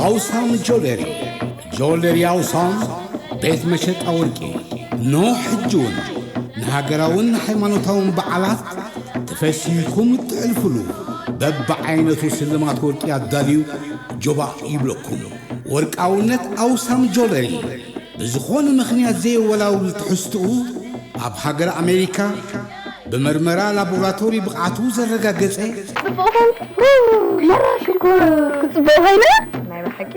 ኣውሳም ጆለሪ፣ ጆለሪ ኣውሳም፣ ቤት መሸጣ ወርቂ። ኖ ሕጂ እውን ንሃገራውን ሃይማኖታውን በዓላት ተፈሲህኩም እትሕልፉሉ በብዓይነቱ ስልማት ወርቂ ኣዳልዩ ጆባእ ይብለኩም። ወርቃውነት ኣውሳም ጆለሪ ብዝኾነ ምኽንያት ዘየወላውል ትሕዝትኡ ኣብ ሃገር ኣሜሪካ ብመርመራ ላቦራቶሪ ብቕዓቱ ዘረጋገጸ ጽቡቕ ኾንክ። መራ ሽኮር። ክጽቡቕ ኾይነ። ናይ ብሓቂ።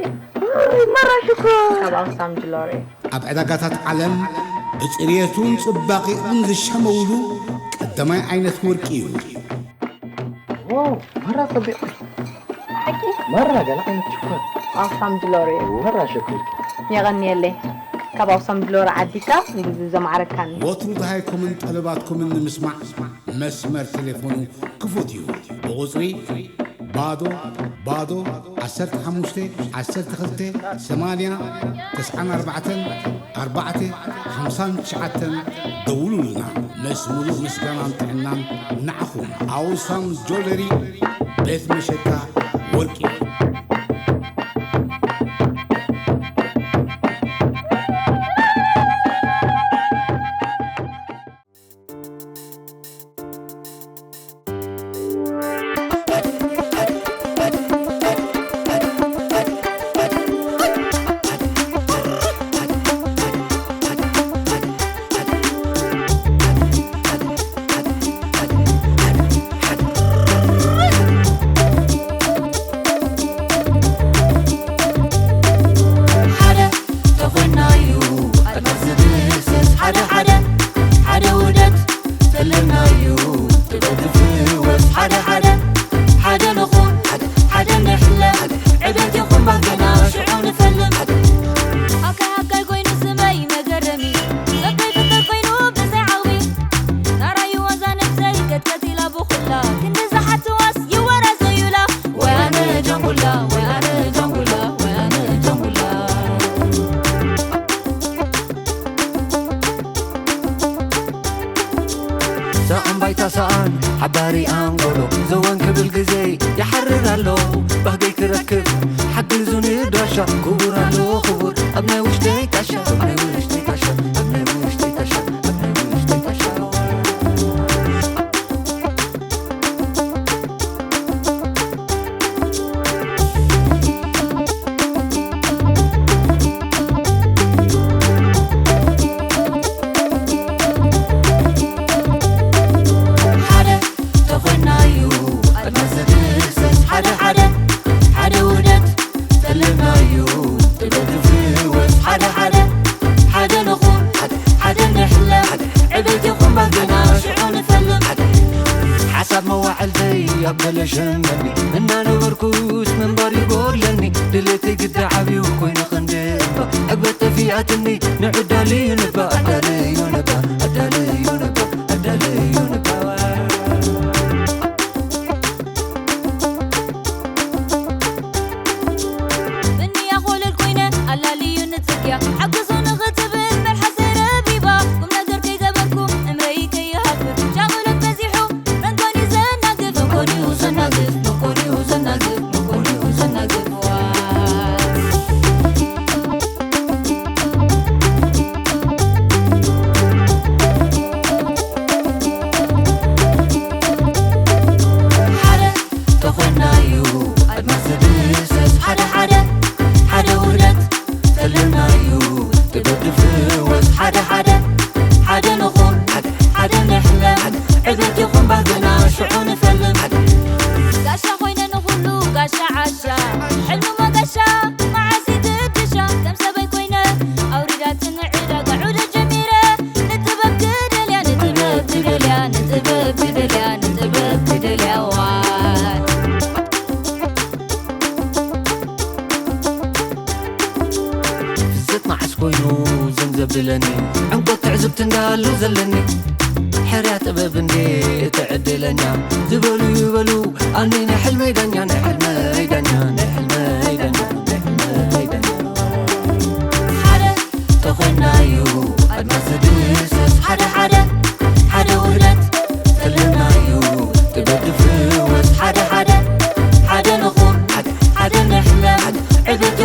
መራ ሽኮር። ካብ ኣኽሳም ጅሎሪ። ኣብ ዕዳጋታት ዓለም ብጽርየቱን ጽባቐኡን ዝሸመውሉ ቀዳማይ ዓይነት ወርቂ እዩ። ዋው፣ መራ ጸቢቕ። ሓቂ። መራ ገለ ዓይነት ሽኮር። ኣኽሳም ጅሎሪ። መራ ሸኮር። የቐንየለይ። ካብ ኣኽሳም ጅሎሪ ዓዲካ ብዙ ዘማዕረካኒ። ወትሩ ደሃይኩምን ጠለባትኩምን ንምስማዕ መስመር ቴሌፎኑ ክፉት እዩ። ብቑጽሪ ባዶ ባዶ ዓሰርተ ሓሙሽተ ዓሰርተ ክልተ ሰማንያ ተስዓን ኣርባዕተን ኣርባዕተ ሓምሳን ትሽዓተን ደውሉልና። ምስ ሙሉእ ምስጋናን ጥዕናን ንዓኹም። ኣውሳም ጆለሪ፣ ቤት መሸጣ ወርቂ። ሓደ ተኾይናዩ ኣድማስ ዝድህስስ ሓደ ሓደ፣ ሓደ ውህደት ተለናዩ ጥበብ ዝፍወስ ሓደ ሓደ፣ ሓደ ንኹን ሓደ፣ ሓደ ንሕለ ዕቤት ይኹን ባህልና ሽዑ ንፈልም። ሃካይ ሃካይ ኮይኑ ስመይ መገረሚ፣ ሰበይ ፍቅር ኮይኑ ብዘይ ዓቕሚ፣ ናራዩ ዋዛ ነብሰይ ከትከት ኢላ ብኹላ፣ ክንዲ ዝሓትዋስ ይወራዘዩላ። ወያነ ጃንጉላ፣ ወያነ ጃንጉላ፣ ወያነ ጃንጉላ። ሰኣን ባይታ ሰኣን ሓባሪ ኣንጎሎ ዘወን ክብል ግዜ ይሓርር ኣሎ። ባህገይ ክረክብ ሓግዙኒ ዳሻ ክቡር ኣሎ ክቡር ኣብ ናይ ውሽጠይ ጣሻ፣ ኣብ ናይ ውሽጠይ ጣሻ፣ ኣብ ናይ ውሽጠይ ጣሻ፣ ኣብ ናይ ውሽጠይ ጣሻ። ሓደ ተኾይናዩ ኣድማስ ዝድህስስ ሓደ ሓደ፣ ሓደ ውህደት ተለናዩ ጥበብ ዝፍወስ ሓደ ሓደ፣ ሓደ ንኹን ሓደ፣ ሓደ ንሕለ ዕቤት ይኹን ባህልና ሽዑ ንፈልም። ሓሳብ መዋዕልተይ ኣብ ገለ ሸመኒ እናነበርኩስ ምንባር ይጎድለኒ። ድሌተይ ግዳ ዓብዩ ኮይኑ ክንዲ እምባ ዕግበት ጠፊኣትኒ። ንዕዳልዩ ንባ ኣዳልዩ ንባ ኣዳልዩ ንባ ኣዳልዩ ንባ። ብንያ ኮለል ኮይነ ኣላልዩ ንጽግያ ሓግዙ ንኽትብል መልሓሰይ ረቢባ። ቁም ነገር ከይገበርኩ እምረይ ከይሃፍፍ ሻቕሎት በዚሑ መንጎኒ ዘናግፍ መንጎኒኡ ዘናግፍ መንጎኒኡ ዘናግፍ መንጎኒኡ ዘናግፍ። ሓደ ተኾይናዩ ኣድማስ ዝድህስስ ሓደ ሓደ፣ ሓደ ውህደት ተለናዩ ጥበብ ዝፍወስ ሓደ ሓደ፣ ሓደ ንኹን ሓደ፣ ሓደ ንሕለም ዕቤት ይኹን ባህልና ሽዑ ንፈልም። ጋሻ ኮይነ ንኹሉ ጋሻ ዓሻ ሕልሚ መገሻ መዓስ ይግድሻ ከም ሰበይ ኮይነ ኣውሪዳትኒ ዕዳጋ ዑደ ጀሚረ ንጥበብ ክደልያ ንጥበብ ክደልያ ንጥበብ ክደልያ ንጥበብ ክደልያ ዋይ። ፍሰት መዓስ ኮይኑ ዝም ዘብለኒ ዕምቆት ትዕዝብቲ እንዳሉ ዘለኒ ሕርያ ጥበብ እንዴ እቲ ዕድለኛ ዝበሉ ይበሉ ኣኒ ናይ ሕልመይ ዳኛ ናይ ሕልመይ ዳኛ ናይ ሕልመይ ዳኛ ናይ ሕልመይ ዳኛ ሓደ ተኾይናዩ ኣድማስ ዝድህስስ ሓደ ሓደ ሓደ ውህደት ተለናዩ ጥበብ ዝፍወስ ሓደ ሓደ ሓደ ንኹን ሓደ ሓደ ንሕለም ዕቤት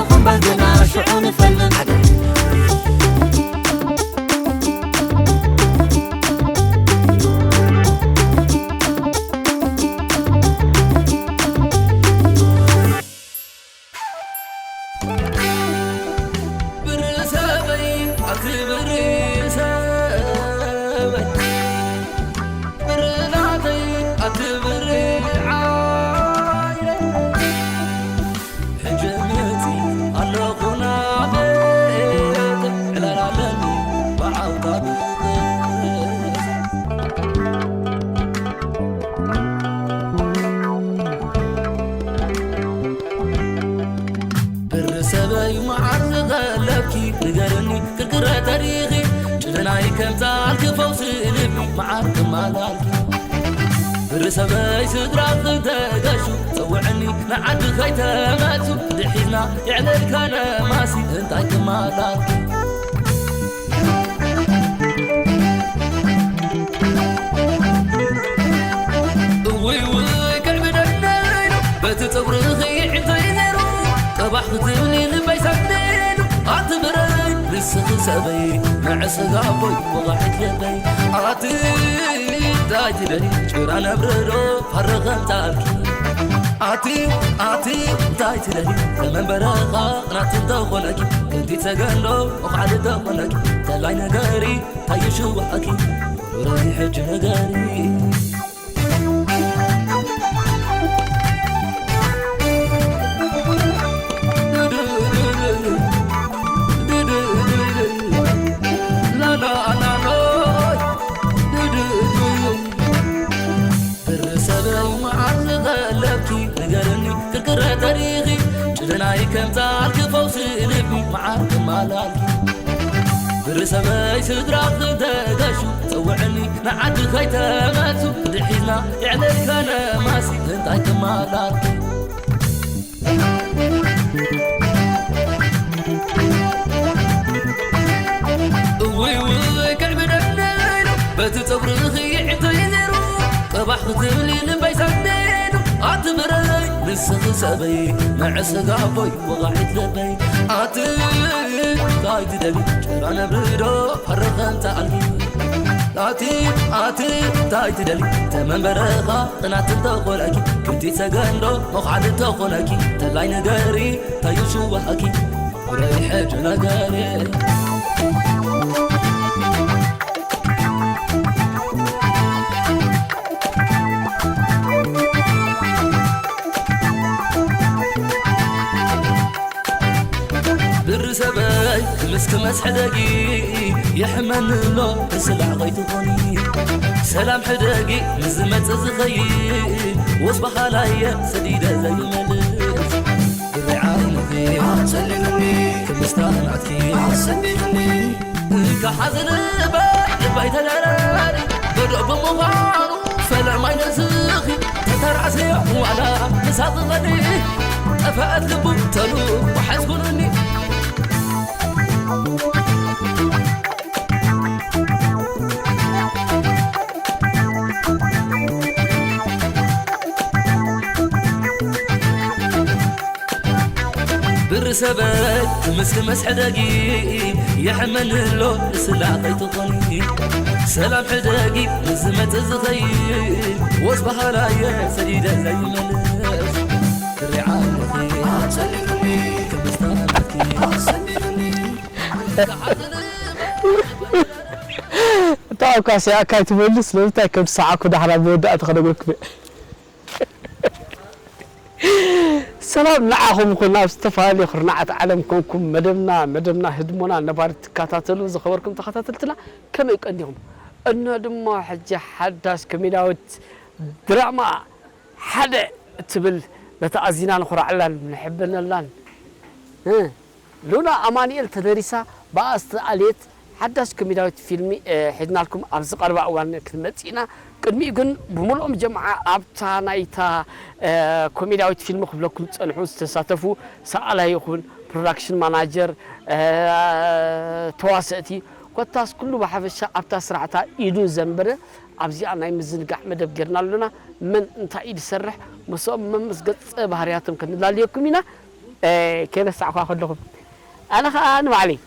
ፈውሲ ልቢ መዓር ክማላልኪ ብሪ ሰበይ ስድራ ክተገሹ ጸውዕኒ ንዓዲ ከይተመልሱ ድሒዝና የዕለልካ ነማሲ እንታይ ክማላልኪ እውይ ውይ ከዕብደለይ ነው በቲ ጸጉርኺ ዕንተይ ነይሩ ቀባሕ ክትብሊ ልበይ ሰንቢሉ ኣቲ ብረይ ንስኺ ሰበይ ንዕስጋ ኣቦይ ወቓሒት ልበይ ኣቲ እንታይ ትደሊ ጭራ ነብርዶ ፈርኸምታልኪ ኣቲ ኣቲ እንታይ ትደሊ ተመንበረኻ ናት እንተኾነኪ ክንዲ ተገንዶ መዃዕዲ ተኾነኪ ተላይ ነገሪ ታይሽዋኪ ሩረይ ሕጂ ነገሪ ብርሰበው መዓዝ ዘለኪ ንገርኒ ክርክረ ተሪኺ ጭደናይ ከምታ ክፈውሲ ልቢ መዓር ክማላልኪ ብርሰበይ ስድራ ክተገሹ ጸውዕኒ ንዓዲ ከይተመልሱ ድሒዝና የዕለልካ ነማሲ እንታይ ክማላልኪ እውይ ውይ ከዕብደለይ ነው በቲ ጸጉርኺ ዕንተይ ነይሩ ቀባሕ ክትብሊ ልበይ ሰንቢሉ ኣቲ ብረይ ንስኺ ሰበይ መዕስጋ ኣቦይ ወቓሒት ልበይ ኣቲ እንታይ ትደሊ ጭራ ነብርዶ ፈርኸምታ ኣልኪ ኣቲ ኣቲ እንታይ ትደሊ ተመንበረኻ ቅናት እንተኾነኪ ክንቲ ሰገንዶ መዃዕዲ እንተኾነኪ ተላይ ንገሪ ተይሽዋሃኪ ረይ ሕጂ ነገሪ ብሪ ሰበይ ክምስ ክመስ ሕደጊ የሕመኒ ኣሎ ብስላዕ ከይትኾኒ ሰላም ሕደጊ ንዝመጽእ ዝኸይድ ወስ በሃላየ ሰዲደ ዘይመልስ ብሪ ዓይንኺ ኣጸሊሉኒ ክምስታ ናትኪ ኣሰኒሉኒ እካ ሓዘን እባ እባ ይተደረር በዶ ብምዃኑ ፈለማይ ነስኺ ተተራእሰዮ ዋላ ምሳቕቐኒ ጠፈአት ልቡ ተሉ ወሓዝኩኑኒ ብሪ ሰበይ ክምስ ክመስ ሕደጊ የሕመኒ ኣሎ ንስላ ከይትኾኒ ሰላም ሕደጊ ንዝመጽእ ዝኸይድ ወስ በሃላየ ሰዲደ ዘይመልስ ብሪ ዓይንኺ ኣጸሊሉኒ ክምስታ ናትኪ ኣሰኒሉኒ እታ እኳ ሲኣካ ኣይትመልስ ለምንታይ ከም ዝሰዓኩ ዳሕራ መወዳእታ ክነግረኩም እየ ሰላም ንዓኹም ይኹን ኣብ ዝተፈላለዩ ኩርናዓት ዓለም ኮንኩም መደብና መደብና ህድሞና ነባሪ ትከታተሉ ዝኸበርኩም ተኸታተልትና ከመይ ቀኒኹም እነ ድማ ሕጂ ሓዳሽ ኮሜዳዊት ድራማ ሓደ እትብል ነታ ኣዚና ንኹራዕላን ንሕበነላን ሉና ኣማኑኤል ተደሪሳ ብኣስተኣልየት ሓዳሽ ኮሜዳዊት ፊልሚ ሒዝናልኩም ኣብዚ ቀረባ እዋን ክንመጽእ ኢና። ቅድሚኡ ግን ብምልኦም ጀምዓ ኣብታ ናይታ ኮሜዳዊት ፊልሚ ክብለኩም ዝጸንሑ ዝተሳተፉ ሰኣላይ ይኹን ፕሮዳክሽን ማናጀር፣ ተዋሰእቲ ኮታስ ኩሉ ብሓፈሻ ኣብታ ስራሕታ ኢዱ ዘንበረ ኣብዚኣ ናይ ምዝንጋዕ መደብ ጌርና ኣሎና። መን እንታይ እዩ ዝሰርሕ ምስኦም መምስ ገጸ ባህርያቶም ክንላለየኩም ኢና። ከይረሳዕኳ ከለኹ ኣነ ኸዓ ንባዕለይ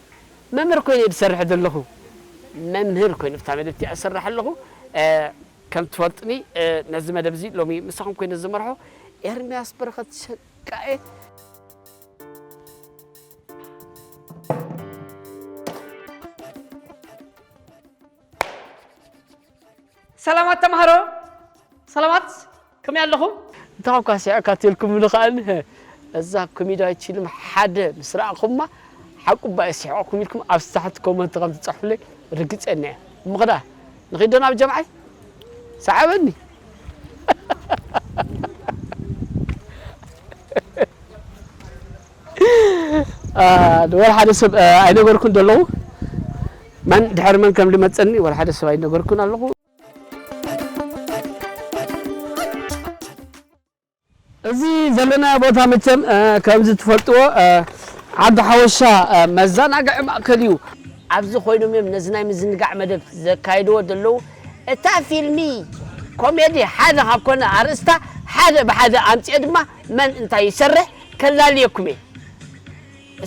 መምህር ኮይነ ዝሰርሕ ዘለኹ መምህር ኮይነ ብታ መደብ እቲኣ ዝሰርሕ ኣለኹ ከም ትፈልጥኒ ነዚ መደብ እዚ ሎሚ ምሳኹም ኮይነ ዝመርሖ ኤርምያስ በረኸት ሸቃኤ ሰላማት ተምሃሮ ሰላማት ከመይ ኣለኹም? እንታይ እኳ ስዒቕካ ተልኩምኒ ከኣኒ፣ እዛ ኮሜዳዊት ፊልም ሓደ ምስ ረኣኹማ፣ ሓቁ እባ እየ ስሒቐኩም ኢልኩም ኣብ ታሕቲ ኮመንት ከም ትጽሕፉለይ ርግጸኛ እየ። እሞ ኸዳ ንኺዶ ናብ ጀምዓይ? ሰዓበኒ። አ፣ ወላ ሓደ ሰብ፣ አ፣ ኣይነገርኩን ዘለኹ። መን ድሕሪ መን ከም ዝመጸኒ ወላ ሓደ ሰብ ኣይነገርኩን ኣለኹ። እዚ ዘለና ቦታ መቸም፣ እ፣ ከምዚ ትፈልጥዎ፣ እ፣ ዓዲ ሓወሻ፣ እ፣ መዘናግዒ ማእከል እዩ። ኣብዚ ኮይኖም እዮም ነዚ ናይ ምዝንጋዕ መደብ ዘካይድዎ ዘለዉ። እታ ፊልሚ ኮሜዲ ሓደ ካብ ኮነ ኣርእስታ ሓደ ብሓደ ኣምፅኤ ድማ መን እንታይ ይሰርሕ ከላልየኩም እየ።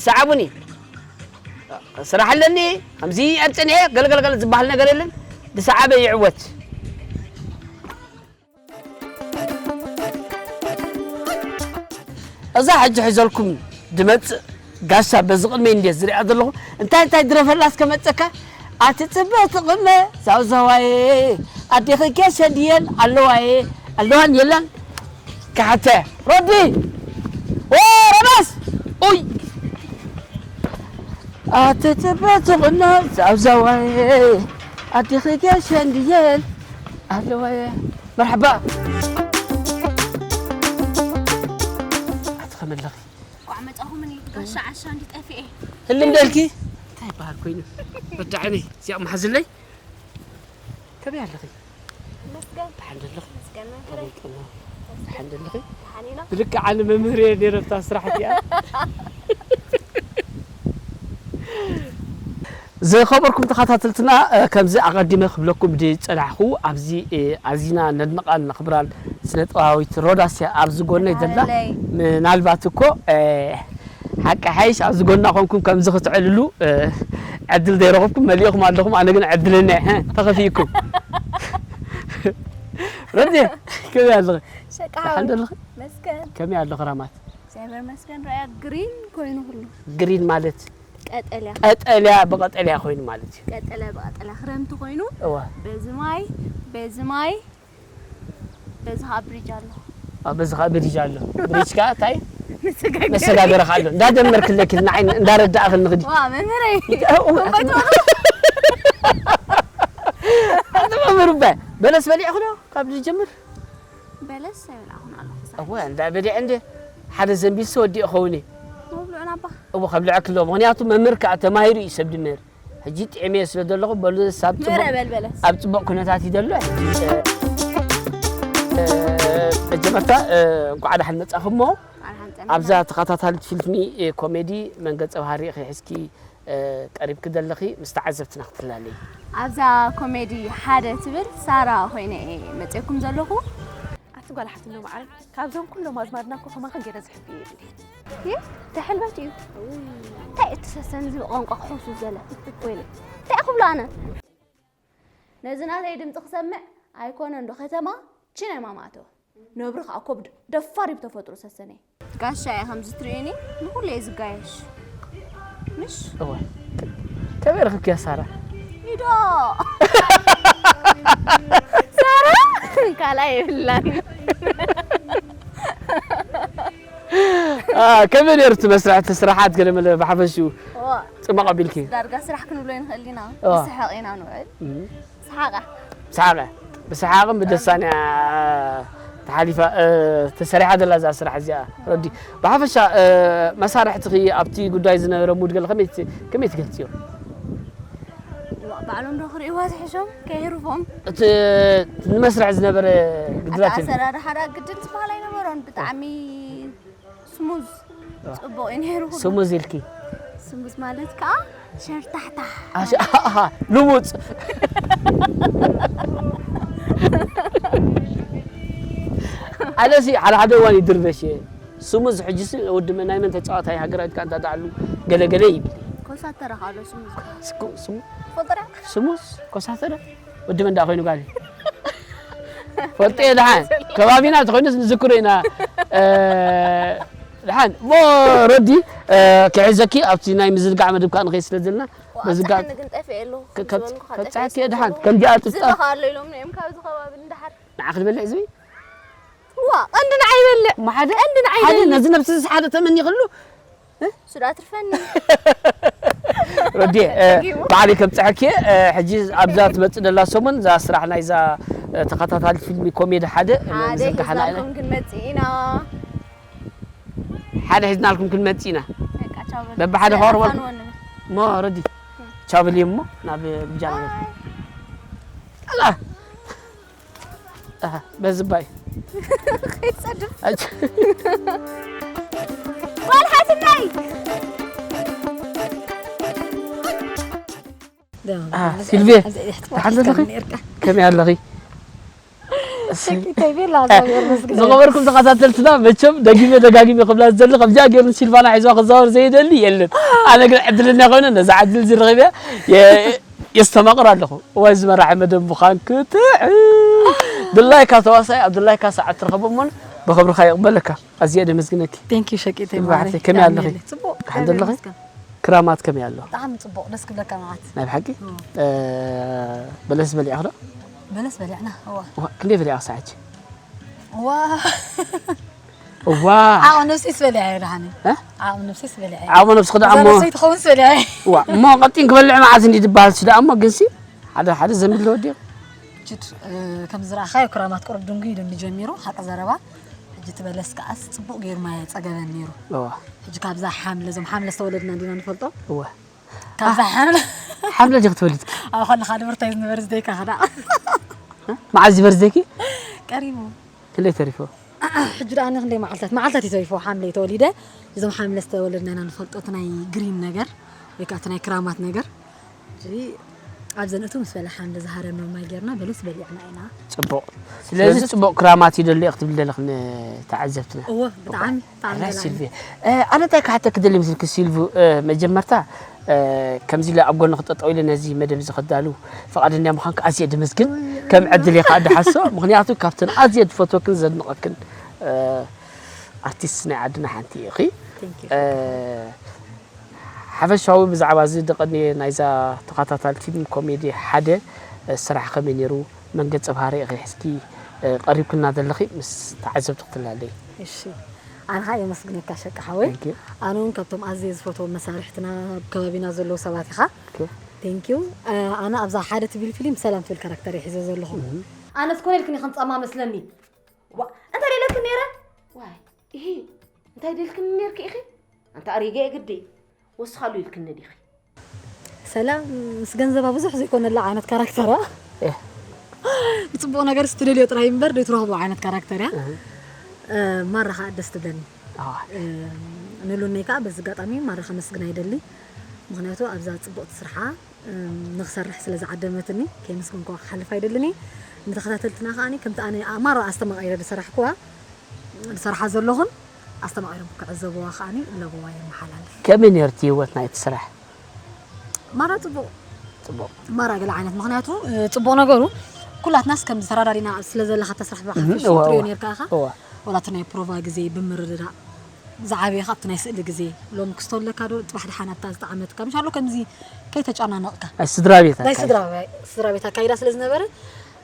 ሰዓቡኒ። ስራሕ ኣለኒ፣ ከምዚ ኣብ ጽንኤ ገልገልገል ዝበሃል ነገር የለን። ዝሰዓበ ይዕወት። እዛ ሕጂ ሒዘልኩም ድመጽእ ጋሻ በዚ ቅድመይ እንዴ ዝሪኣ ዘለኹ። እንታይ እንታይ ድረፈላ እስከ መጸካ? ኣቲ ጽበ ትቕመ ዛውዛዋዬ፣ ኣዴኺ ኬሸ ድየን ኣለዋዬ፣ ኣለዋን የለን? ካሕተ ሮዲ፣ ኦ፣ ረባስ፣ ኡይ። ኣቲ ጽበ ትቕነ ዛውዛዋዬ፣ ኣዴኺ ኬሸ ድየን ኣለዋዬ። መርሓባ። ኣቲ ከመለኺ? እንኳዕ መጻኹምኒ ጋሻ ዓሻ እንዲ ጠፊኤ። ህልም ደልኪ? እንታይ ይበሃል ኮይኑ? ረዳዕኒ፣ እዚኣ መሓዝለይ። ከመይ ኣለኺ? መስገን። ደሓን ደለኺ? መስገን መምህረይ። ከመይ ጥዕና? ደሓን ደለኺ? ደሓን ኢና። ብልክዕ ኣነ መምህር እየ ነይረ ኣብታ ስራሕ እቲኣ። ዝኸበርኩም ተኸታተልትና፣ እ፣ ከምዚ ኣቐዲመ ክብለኩም ዝጸናሕኩ፣ ኣብዚ፣ እ፣ ኣዚና ነድንቓን ነኽብራን ስነ ጥበባዊት ሮዳስ እያ ኣብዚ ጎነይ ዘላ። ኣለይ። ምናልባት እኮ፣ እ፣ ሓቂ ሓይሽ ኣብዚ ጎና ኮንኩም ከምዚ ክትዕልሉ፣ እ፣ ዕድል ዘይረኸብኩም መሊእኹም ኣለኹም። ኣነ ግን ዕድለኛ እየ፣ እ፣ ተኸፊእኩም። ረድየ፣ ከመይ ኣለኺ? ሸቃ ደሓን ሓወይ። ደለኺ? መስገን። ከመይ ኣሎ ክራማት? እግዚኣብሔር መስገን። ረኣያ ግሪን ኮይኑ ኩሉ። ግሪን ማለት? ቀጠልያ። ቀጠልያ ብቐጠልያ ኮይኑ ማለት እዩ። ቀጠልያ ብቐጠልያ ክረምቲ ኮይኑ፣ እዋ። በዚ ማይ፣ በዚ ማይ፣ በዚ ኸዓ ብሪጅ ኣሎ። ኣብ በዚ ኸዓ ብሪጅ ኣሎ። ብሪጅ ከኣ እንታይ? መሰጋገሪ። መሰጋገሪ ከኣ ኣሎ። እንዳደመርክለኪ ንዓይ እንዳረዳእኽኒ ኽዲ። ዋ፣ መምህረይ። እው። እምበይ ትበሉ። ኣንተ መምህር እባ፣ በለስ በሊዕኺ ዶ ካብ ዝጅምር? በለስ ኣይበላዕኹን ኣለኹ። እወ፣ እንዳ በሊዐ እንደ ሓደ ዘንቢል ሰ ወዲኡ ኸውን እዩ። መብልዑ ናባ። እወ፣ ከብልዐኪ ኣለዎ። ምኽንያቱ መምህር ከኣ ተማሂሩ እዩ ሰብ ድምህር። ሕጂ ጥዕመዮ ስለ ዘለኹ፣ በሉ፣ ሳብ ጽቡቕ፣ ምረ በል በለስ። ኣብ ጽቡቕ ኩነታት እዩ ዘሎ። ሕጂ፣ እ፣ እ፣ መጀመርታ፣ እ፣ እንኳዕ ደሓን መጻኹም እሞ፣ ኣርሓን ጸንሕና። ኣብዛ ተኸታታሊት ፊልሚ፣ እ፣ ኮሜዲ መን ገጸ ባህሪ ኢኺ ሒዝኪ፣ እ፣ ቀሪብኪ ዘለኺ? ምስ ተዓዘብትና ክትላለዪ። ኣብዛ ኮሜዲ ሓደ ትብል ሳራ ኮይነ እየ መጺኤኩም ዘለኹ። ኣቲ ጓል ሓፍትና ማዕረ፣ ካብዞም ኩሎም ኣዝማድና እኮ ከማኺ ገይረ ዝሕቢ የብለይን። ይህ ተሕልበት እዩ። እንታይ እቲ ሰሰን እዚ ብቋንቋ ክሕሱ ዘለ? ወይለ፣ እንታይ ክብሎ ኣነ? ነዚ ናተይ ድምፂ ክሰምዕ ኣይኮነ እንዶ ከተማ ቺን ኣይማማእተወ። ነብሪ ከዓ ኮብድ ደፋር እዩ ብተፈጥሮ ሰሰነይ። ጋሻ እየ ከምዚ ትርእዩኒ ንኹሉ እየ ዝጋየሽ። ምሽ? እወ። ከመይ ረኽብክያ ሳራ? ሂዶ። ሳራ ካልኣይ የብላን። አ፣ ከመይ ነይሩ እቲ መስርሕ፣ እቲ ስራሓት ገለ መለ ብሓፈሽኡ? እዋ። ጽቡቕ ኣቢልኪ? ዳርጋ ስራሕ ክንብሎ ንኽእል ኢና። እዋ። ንስሕቕ ኢና ንውዕል። እም። ሰሓቐ። ብሰሓቐ። ብሰሓቕን ብደስታን እያ ተሓሊፋ፣ እ፣ ተሰሪሓ ዘላ እዛ ስራሕ እዚኣ። ረዲ። ብሓፈሻ፣ እ፣ መሳርሕትኺ ኣብቲ ጉዳይ ዝነበረ ሙድ ገለ ከመይ ት-፣ ከመይ ትገልጽዮ? ዋ፣ ባዕሎም ዶ ክርእይዋ ዝሕሾም? ከይህርፎም። እቲ ንመስርሕ ዝነበረ ግድላት እዩ። ኣሰራርሓ ደኣ ግድን ዝበሃል ኣይነበሮን። ብጣዕሚ ስሙዝ። ዋ። ጽቡቕ እዩ ነይሩ ኩሉ። ስሙዝ ኢልኪ? ስሙዝ ማለት ከኣ ሸርታሕታሕ። ኣሸ-፣ ኣሃ፣ ልሙጽ። ኣነሲ ሓደ ሓደ እዋን ይድርበሽ እየ። ስሙዝ ሕጂሲ ወዲ መን ናይ መን ተጻዋታይ ሃገራዊት ጋንታ ዳዕሉ ገለ ገለ ይብል። ኮሳተረ ካሎ ስሙዝ። ስኩ-፣ ስሙ-፣ ትፈልጦ ዶ? ስሙዝ ኮሳተረ? ወዲ መን ደኣ ኮይኑ ጋል? ፈልጦ እየ ደሓን። ከባቢና ተኾይኑስ ንዝክሮ ኢና። እ፣ ደሓን። እሞ ረዲ፣ እ፣ ክሕዘኪ ኣብቲ ናይ ምዝንጋዕ መደብ ከኣ ንኸይድ ስለ ዘለና፣ ዋ፣ በዚ ኣጋጣሚ ኣብፀሐኒ ግን ጠፊኤ ኣለኹ። ከ-፣ ከም ከብ-፣ ዝበልኩ ከ-፣ ከብፀሐኪ ጠፊኤ እየ ደሓን። ኣለኹ። ከምዚኣ ዝብኢ ጥጣ-፣ ከ ኣሎ ኢሎም እዮም ካብዚ ከባቢ እንዳሓር። ንዓ ክትበልዕ ዝብኢ? ዋ፣ ቀንዲ ንዓ ይበልዕ። እሞ ሓደ፣ ቀንዲ ንዓ ሓደ ይበልዕ። ነዚ ነብሲ እዚ ሓደ ተመን ይኽሉ። እ? ሱዳ ትርፈኒ። ረድየ፣ እ፣ ተጸጊሙ። ባዕለይ ከብጽሐኪ፣ እ፣ ሕጂ ኣብዛ ትመጽእ ዘላ ሰሙን፣ እዛ ስራሕ ናይዛ፣ እ፣ ተኸታታሊት ፊልሚ ኮሜዲ ሓደ፣ እ፣ ሓደ ንዝርግሓና ኢና። ሒዝናልኩም ክንመጽእ ኢና። ሓደ ሒዝናልኩም ክንመጽእ ኢና። በቃ ቻው በሉ። በብሓደ ስለ ከቕርበልኩም። ኣፋንወኒ። እሞ ረዲ። ቻው። ካብ ልየሞ ናብ ብጃና ኣላ ኣሃ በዝባይ ከይጸድፍ ኣጭ ጓል ሓትናይ ኣሃ ሲልቪ ተሓንዘለኺ ከመይ ኣለኺ ሸቂተይ ቤላ እግዚኣብሔር መስግን ዝኸበርኩም ተኸታተልትና መቸም ደጊመ ደጋጊመ ክብላ ዝደሊ ከምዚኣ ገይሩ ሲልቫና ሒዝዋ ክዛወር ዘይደሊ የለን ኣነ ግን ዕድልና ኮይነ ነዛ ዕድል ዝረኸብያ የስተማቕር ኣለኹ እዋይ ዝመራሒ መደብ ምዃን ክትዕ ድላይካ ተዋሳይ ኣብ ድላይካ ሰዓት ትረኸቦ እሞን ብኽብርኻ ይቕበለካ ኣዝየ ደመስግነኪ ቴንክ ዩ ሸቂተይ ይባርክ ከመይ ኣለኺ ጽቡቅ ሓንደ ኣለኺ ክራማት ከመይ ኣሎ ብጣዕሚ ጽቡቅ ደስ ክብለካ መዓት ናይ ብሓቂ በለስ በሊዕኽ ዶ በለስ በሊዕና እዋ ክንደይ በሊዕኽ ሰዓት እዋ እዋ ዓቕሚ ነብሰይስ በሊዐ እየ ደሓነ እ? ዓቕሚ ነብሰይስ በሊዐ እየ ዓቕሚ ነብስኺ ዶ እዛ ኣሞ ነብሰይ ትኸውን በሊዐ እየ ዋ እሞ ቀጢን ክበልዕ መዓት እንዲ ዝበሃል ሲ ደኣ እሞ ግንሲ ሓደ ሓደ ዘምል ወዲቕ ጅድ ከም ዝረኣኻዮ ክራማት ቁሩብ ድንጉ ኢሉኒ ጀሚሩ ሓቂ ዘረባ ሕጂ ትበለስ ከዓስ ጽቡቕ ገይሩ ማየ ጸገበ ነይሩ እዋ ሕጂ ካብዛ ሓምለ እዞም ሓምለ ዝተወለድና እንዲና ንፈልጦ እዋ ካብዛ ሓምለ ሓምለ ዲኽ ተወሊድኪ ኣብ ከለኻ ድብርታይ ዝነበረ ዝደይካ ኸዳ መዓዝ በርዝደይኪ ቀሪቡ ክንደይ ተሪፎ ሕጂ ደኣ ክንደይ መዓልታት መዓልታት እዩ ተሪፎ ሓምለ ተወሊደ እዞም ሓምለ ዝተወለድና ኢና ንፈልጦ እቲ ናይ ግሪን ነገር ወይ ከዓ እቲ ናይ ክራማት ነገር ሕጂ ኣብዘን እቱ ምስ በለ ሓምለ ዝሃረመ ማይ ጌርና በለስ በሊዕና ኢና ጽቡቕ ስለዚ ጽቡቕ ክራማት ይደሉ ኢኽ ትብል ዘለኽ ንተዓዘብትና እወ ብጣዕሚ ብጣዕሚ ራይ በላዒ። ሲልቪ ኣነ እንታይ ክሓተክ ደሊ ምስልክ ሲልቪ መጀመርታ ከምዚ ኢለ ኣብ ጎንኺ ጠጠው ኢለ ነዚ መደብ እዚ ከዳሉ ፍቓደኛ ምዃንክ ኣዝየ ደመስግን ከም ዕድል እየ ከዓ ድሓስቦ ምክንያቱ ካብተን ኣዝየ ዝፈትወክን ዘድንቐክን ኣርቲስት ናይ ዓድና ሓንቲ ኢኺ ሓፈሻዊ ብዛዕባ እዚ ደቐኒ ናይዛ ተኸታታልቲ ኮሜዲ ሓደ ስራሕ ከመይ ነይሩ መን ገጸ ባህሪ ኢኺ ሒዝኪ ቀሪብክና ዘለኺ ምስ ተዓዘብቲ ክትላለይ እሺ ኣነ ከዓ የመስግነካ ሸቂ ሓወይ Thank you. ኣነ እውን ካብቶም ኣዝየ ዝፈትዎም መሳርሕትና ኣብ ከባቢና ዘለዉ ሰባት ኢኻ Okay. ቴንኪዩ ኣነ ኣብዛ ሓደ ትብል ፊልም ሰላም ትብል ካራክተር ሒዘ ዘለኹ ኣነስ ኮነ ኢልክኒ ከምፃማ መስለኒ ዋ እንታይ ደለክኒ ነይረ ዋይ ኢሂ እንታይ ደልክኒ ነይርኪ ኢኺ ኣንታ ኣሪገ ግዲ ወስኻሉ ኢልክኒ ዲኺ ሰላም ምስ ገንዘባ ብዙሕ ዘይኮነላ ዓይነት ካራክተራ እህ። ብፅቡቕ ነገር ስትደልዮ ጥራይ እምበር ዘይትረኽቦ ዓይነት ካራክተር እያ ማራ ከዓ ደስ ትብለኒ ኣዋ። ንሉነይ ከዓ በዚ ኣጋጣሚ ማራ ከመስግና ይደሊ ምክንያቱ ኣብዛ ፅቡቕቲ ስርሓ ንክሰርሕ ስለ ዝዓደመትኒ ከይመስገንኩዋ ክሓልፍ ኣይደልን እየ ንተኸታተልትና ከዓ ከምቲ ኣነ ማራ ኣስተማቒረ ዝሰራሕኩዋ ዝሰርሓ ዘለኹን ኣስተማቒሮም ክዕዘብዋ ከዓ ለበዋ የመሓላልፍ ከመይ ነርት ህይወት ናይቲ ስራሕ ማራ ፅቡቕ ፅቡቕ ማራ ገለ ዓይነት ምክንያቱ እ፣ ፅቡቕ ነገሩ ኩላትናስ ከምዚ ተራዳዲና ስለ ዘለካ ተስራሕ ብሓፈሽ እዋ፣ ትሪኦ እዋ። ነርካ ኢኻ እዋ ወላ እቲ ናይ ፕሮቫ ግዜ ብምርድዳእ ዝዓበየ ካብቲ ናይ ስእሊ ግዜ ሎም ክስቶ ኣለካ ዶ ጥራሕ ድሓን ኣብታ ዝጠዓመትካ ምሻሎ ከምዚ ከይተጨናነቕካ ናይ ስድራ ቤት ናይ ኣካል። ስድራ ቤ- ስድራ ቤት ኣካይዳ ስለ ዝነበረ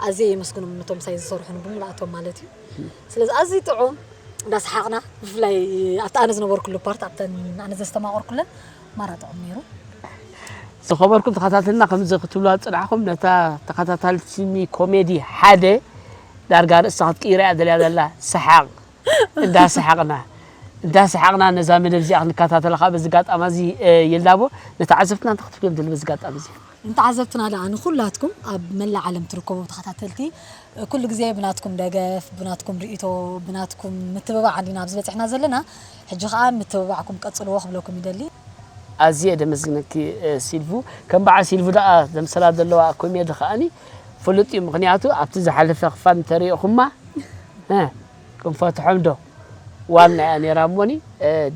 ኣዝየ የመስግኖም ነቶም ምሳይ ዝሰርሑን ብምልኣቶም ማለት እዩ ስለዚ ኣዝዩ ጥዑም እንዳሰሓቕና ብፍላይ ኣብቲ ኣነ ዝነበርኩሉ ፓርት ኣብተን ኣነ ዘስተማቐርኩለን ማራ ጥዑም ነይሩ ዝኸበርኩም ተኸታተልና ከምዚ ክትብሉ ዝፅናሕኩም ነታ ተኸታታልቲ ስሚ ኮሜዲ ሓደ ዳርጋ ርእሳ ክትቅይራ እያ ደልያ ዘላ ሰሓቕ እንዳሰሓቕና እንዳሰሓቕና ነዛ መደብ እዚኣ ክንከታተላ ከዓ በዚ ጋጣሚ እዚ ይላቦ ንተዓዘብትና እንታይ ክትብሎም ደሊ በዚ ጋጣሚ እዚ ንተዓዘብትና ደኣ ንኩላትኩም ኣብ መላእ ዓለም ትርከቡ ተኸታተልቲ ኩሉ ግዜ ብናትኩም ደገፍ ብናትኩም ርእቶ ብናትኩም ምትብባዕ እንዲና ኣብዚ በፂሕና ዘለና ሕጂ ከዓ ምትብባዕኩም ቀፅልዎ ክብለኩም ይደሊ ኣዝየ ደመስግነኪ ሲልቭ ከም በዓል ሲልቭ ደኣ ዘምሰላ ዘለዋ ኮሜዲ ከዓኒ ፍሉጥ እዩ ምክንያቱ ኣብቲ ዝሓለፈ ክፋል እንተሪእኹማ ክንፈትሖም ዶ ዋና እያ ነይራ እሞኒ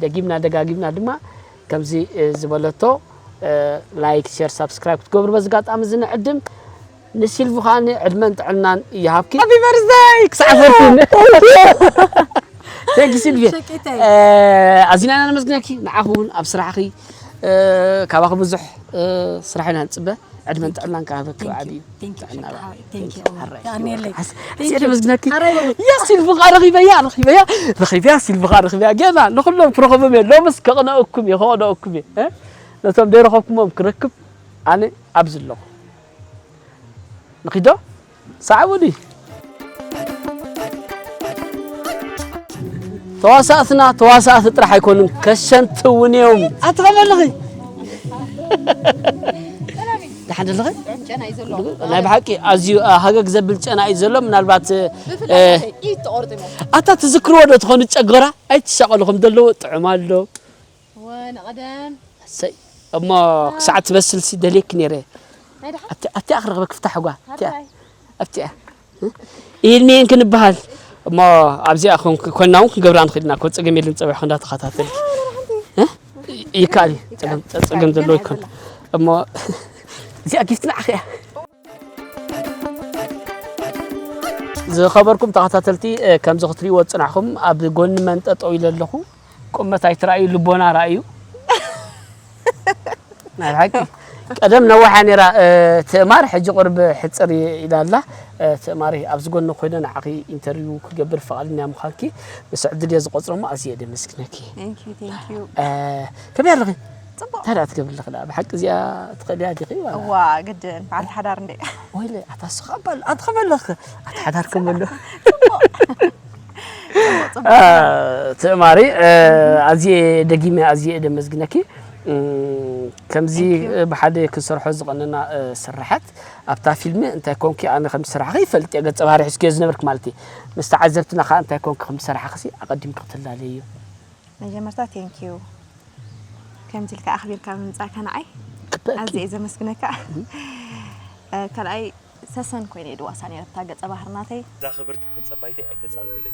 ደጊምና ደጋጊምና ድማ ከምዚ ዝበለቶ ላይክ ሸር ሳብስክራይብ ክትገብሩ በዚ ጋጣሚ እዚ ንዕድም ንሲልቭ ከዓኒ ዕድመን ጥዕናን ይሃብኪ ሃፒ በርዝደይ ክሳዕ ፈርትን ቴንክ ሲልቪ ኣዚና ኢና ነመስግነኪ ንዓኹ እውን ኣብ ስራሕኺ ካባኺ ብዙሕ ስራሕ ኢና ንፅበ ዕድመን ጥዕናን ክሃበኪ ዓብዩ ኣዝየ ደመስግነኪ ኣረ ያ ሲልቭ ኸዓ ረኺበያ ረኺበያ ረኺበያ ሲልቭ ኸዓ ረኺበያ ገና ንኩሎም ክረኸቦም እየ ሎምስ ከቕነአኩም እየ ከቕነአኩም እየ ነቶም ደይረኸብኩሞም ክረክብ ኣነ ኣብዚ ኣለኹ ንኺዶ ሰዓቡኒ ተዋሳእትና ተዋሳእቲ ጥራሕ ኣይኮኑን ከሸንቲ እውን እዮም ኣትኸመልኺ ሓደ ኣለኸ? ጨና እዩ ዘሎ። ናይ ብሓቂ ኣዝዩ እ፣ ሃገግ ዘብል ጨና እዩ ዘሎ። ምናልባት እ፣ ብፍላይ ኢድ ተቆርጢሙ። ኣታ ትዝክርዎ ዶ ትኾኑ ጨጎራ ኣይትሻቐሉ ከም ዘለዎ ጥዑም ኣሎ። ወንቐደም ሰይ እሞ ክሳዕ ትበስል ሲ ደልየክ ነይረ። ናይ ደሓ ኣብቲ ኣብቲ ኣኽረኽበ ክፍታሕ ጓ ኣብቲ ሃብታይ ኣብቲ ኢልሜን ክንበሃል እሞ ኣብዚኣ ኮን ኮና እውን ክንገብራ ንኽእል ኢና። ኮ ጸገም የለን። ጸባሕ ክንዳ ተኸታተል ይካል ጸገም ጸገም ዘለዎ ይኮን እሞ እዚኣ ጊፍት ንዓኺ እያ። ዝኸበርኩም ተኸታተልቲ እ፣ ከምዚ ክትሪእዎ ዝጽናሕኩም ኣብ ጎኒ መን ጠጠው ኢለ ኣለኹ። ቁመት ኣይትረኣዩ ልቦና ረኣዩ። ናይ ሓቂ ቀደም ነዋሓ ነይራ እ፣ ትእማር ሕጂ ቁርብ ሕፅር ኢላ ኣላ። እ፣ ትእማሪ ኣብዚ ጎኒ ኮይነ ንዓኺ ኢንተርቪው ክገብር ፍቓደኛ ምዃንኪ ምስ ዕድል እየ ዝቆፅሮ እሞ ኣዝየ እየ ደመስግነኪ። Thank you, thank you. እ፣ ከመይ ኣለኺ? ጽቡቕ። እንታይ ደኣ ትገብሪ ኣለኺ ደኣ? ብሓቂ እዚኣ ትኽእልያ ዲኺ ዋላ? እዋ ግድን በዓልቲ ሓዳር እንደ ወይለ ኣታ ስኻ ባል ኣትኸመለኽ ኣታ ሓዳር ከመሎ ጽቡቕ፣ ጽቡቕ። ትእማሪ ኣዝየ ደጊመ ኣዝየ እየ ደመስግነኪ። እም፣ ከምዚ Thank you. ብሓደ ክንሰርሖ ዝቐነና እ፣ ስራሓት ኣብታ ፊልም እንታይ ኮንኪ ኣነ ከም ዝሰራሕኺ ይፈልጥ እየ። ገጸ ባህሪ ሒዝክዮ ዝነበርክ ማለት እዩ። ምስ ተዓዘብትና ከዓ እንታይ ኮንኪ ከም ዝሰራሕኽሲ ኣቐዲምኪ ክትላለዩ እዩ። መጀመርታ thank you ከምዚ ኢልካ ኣኽቢርካ ምምጻእካ ንዓይ ክበኣኪ። ኣዝየ እየ ዘመስግነካ። እ፣ ካልኣይ ሰሰን ኮይነ እየ ድዋሳ ነይረ እታ ገጸ ባህርናተይ። እዛ ክብርቲ ተጸባይተይ ኣይተጻብብለይ።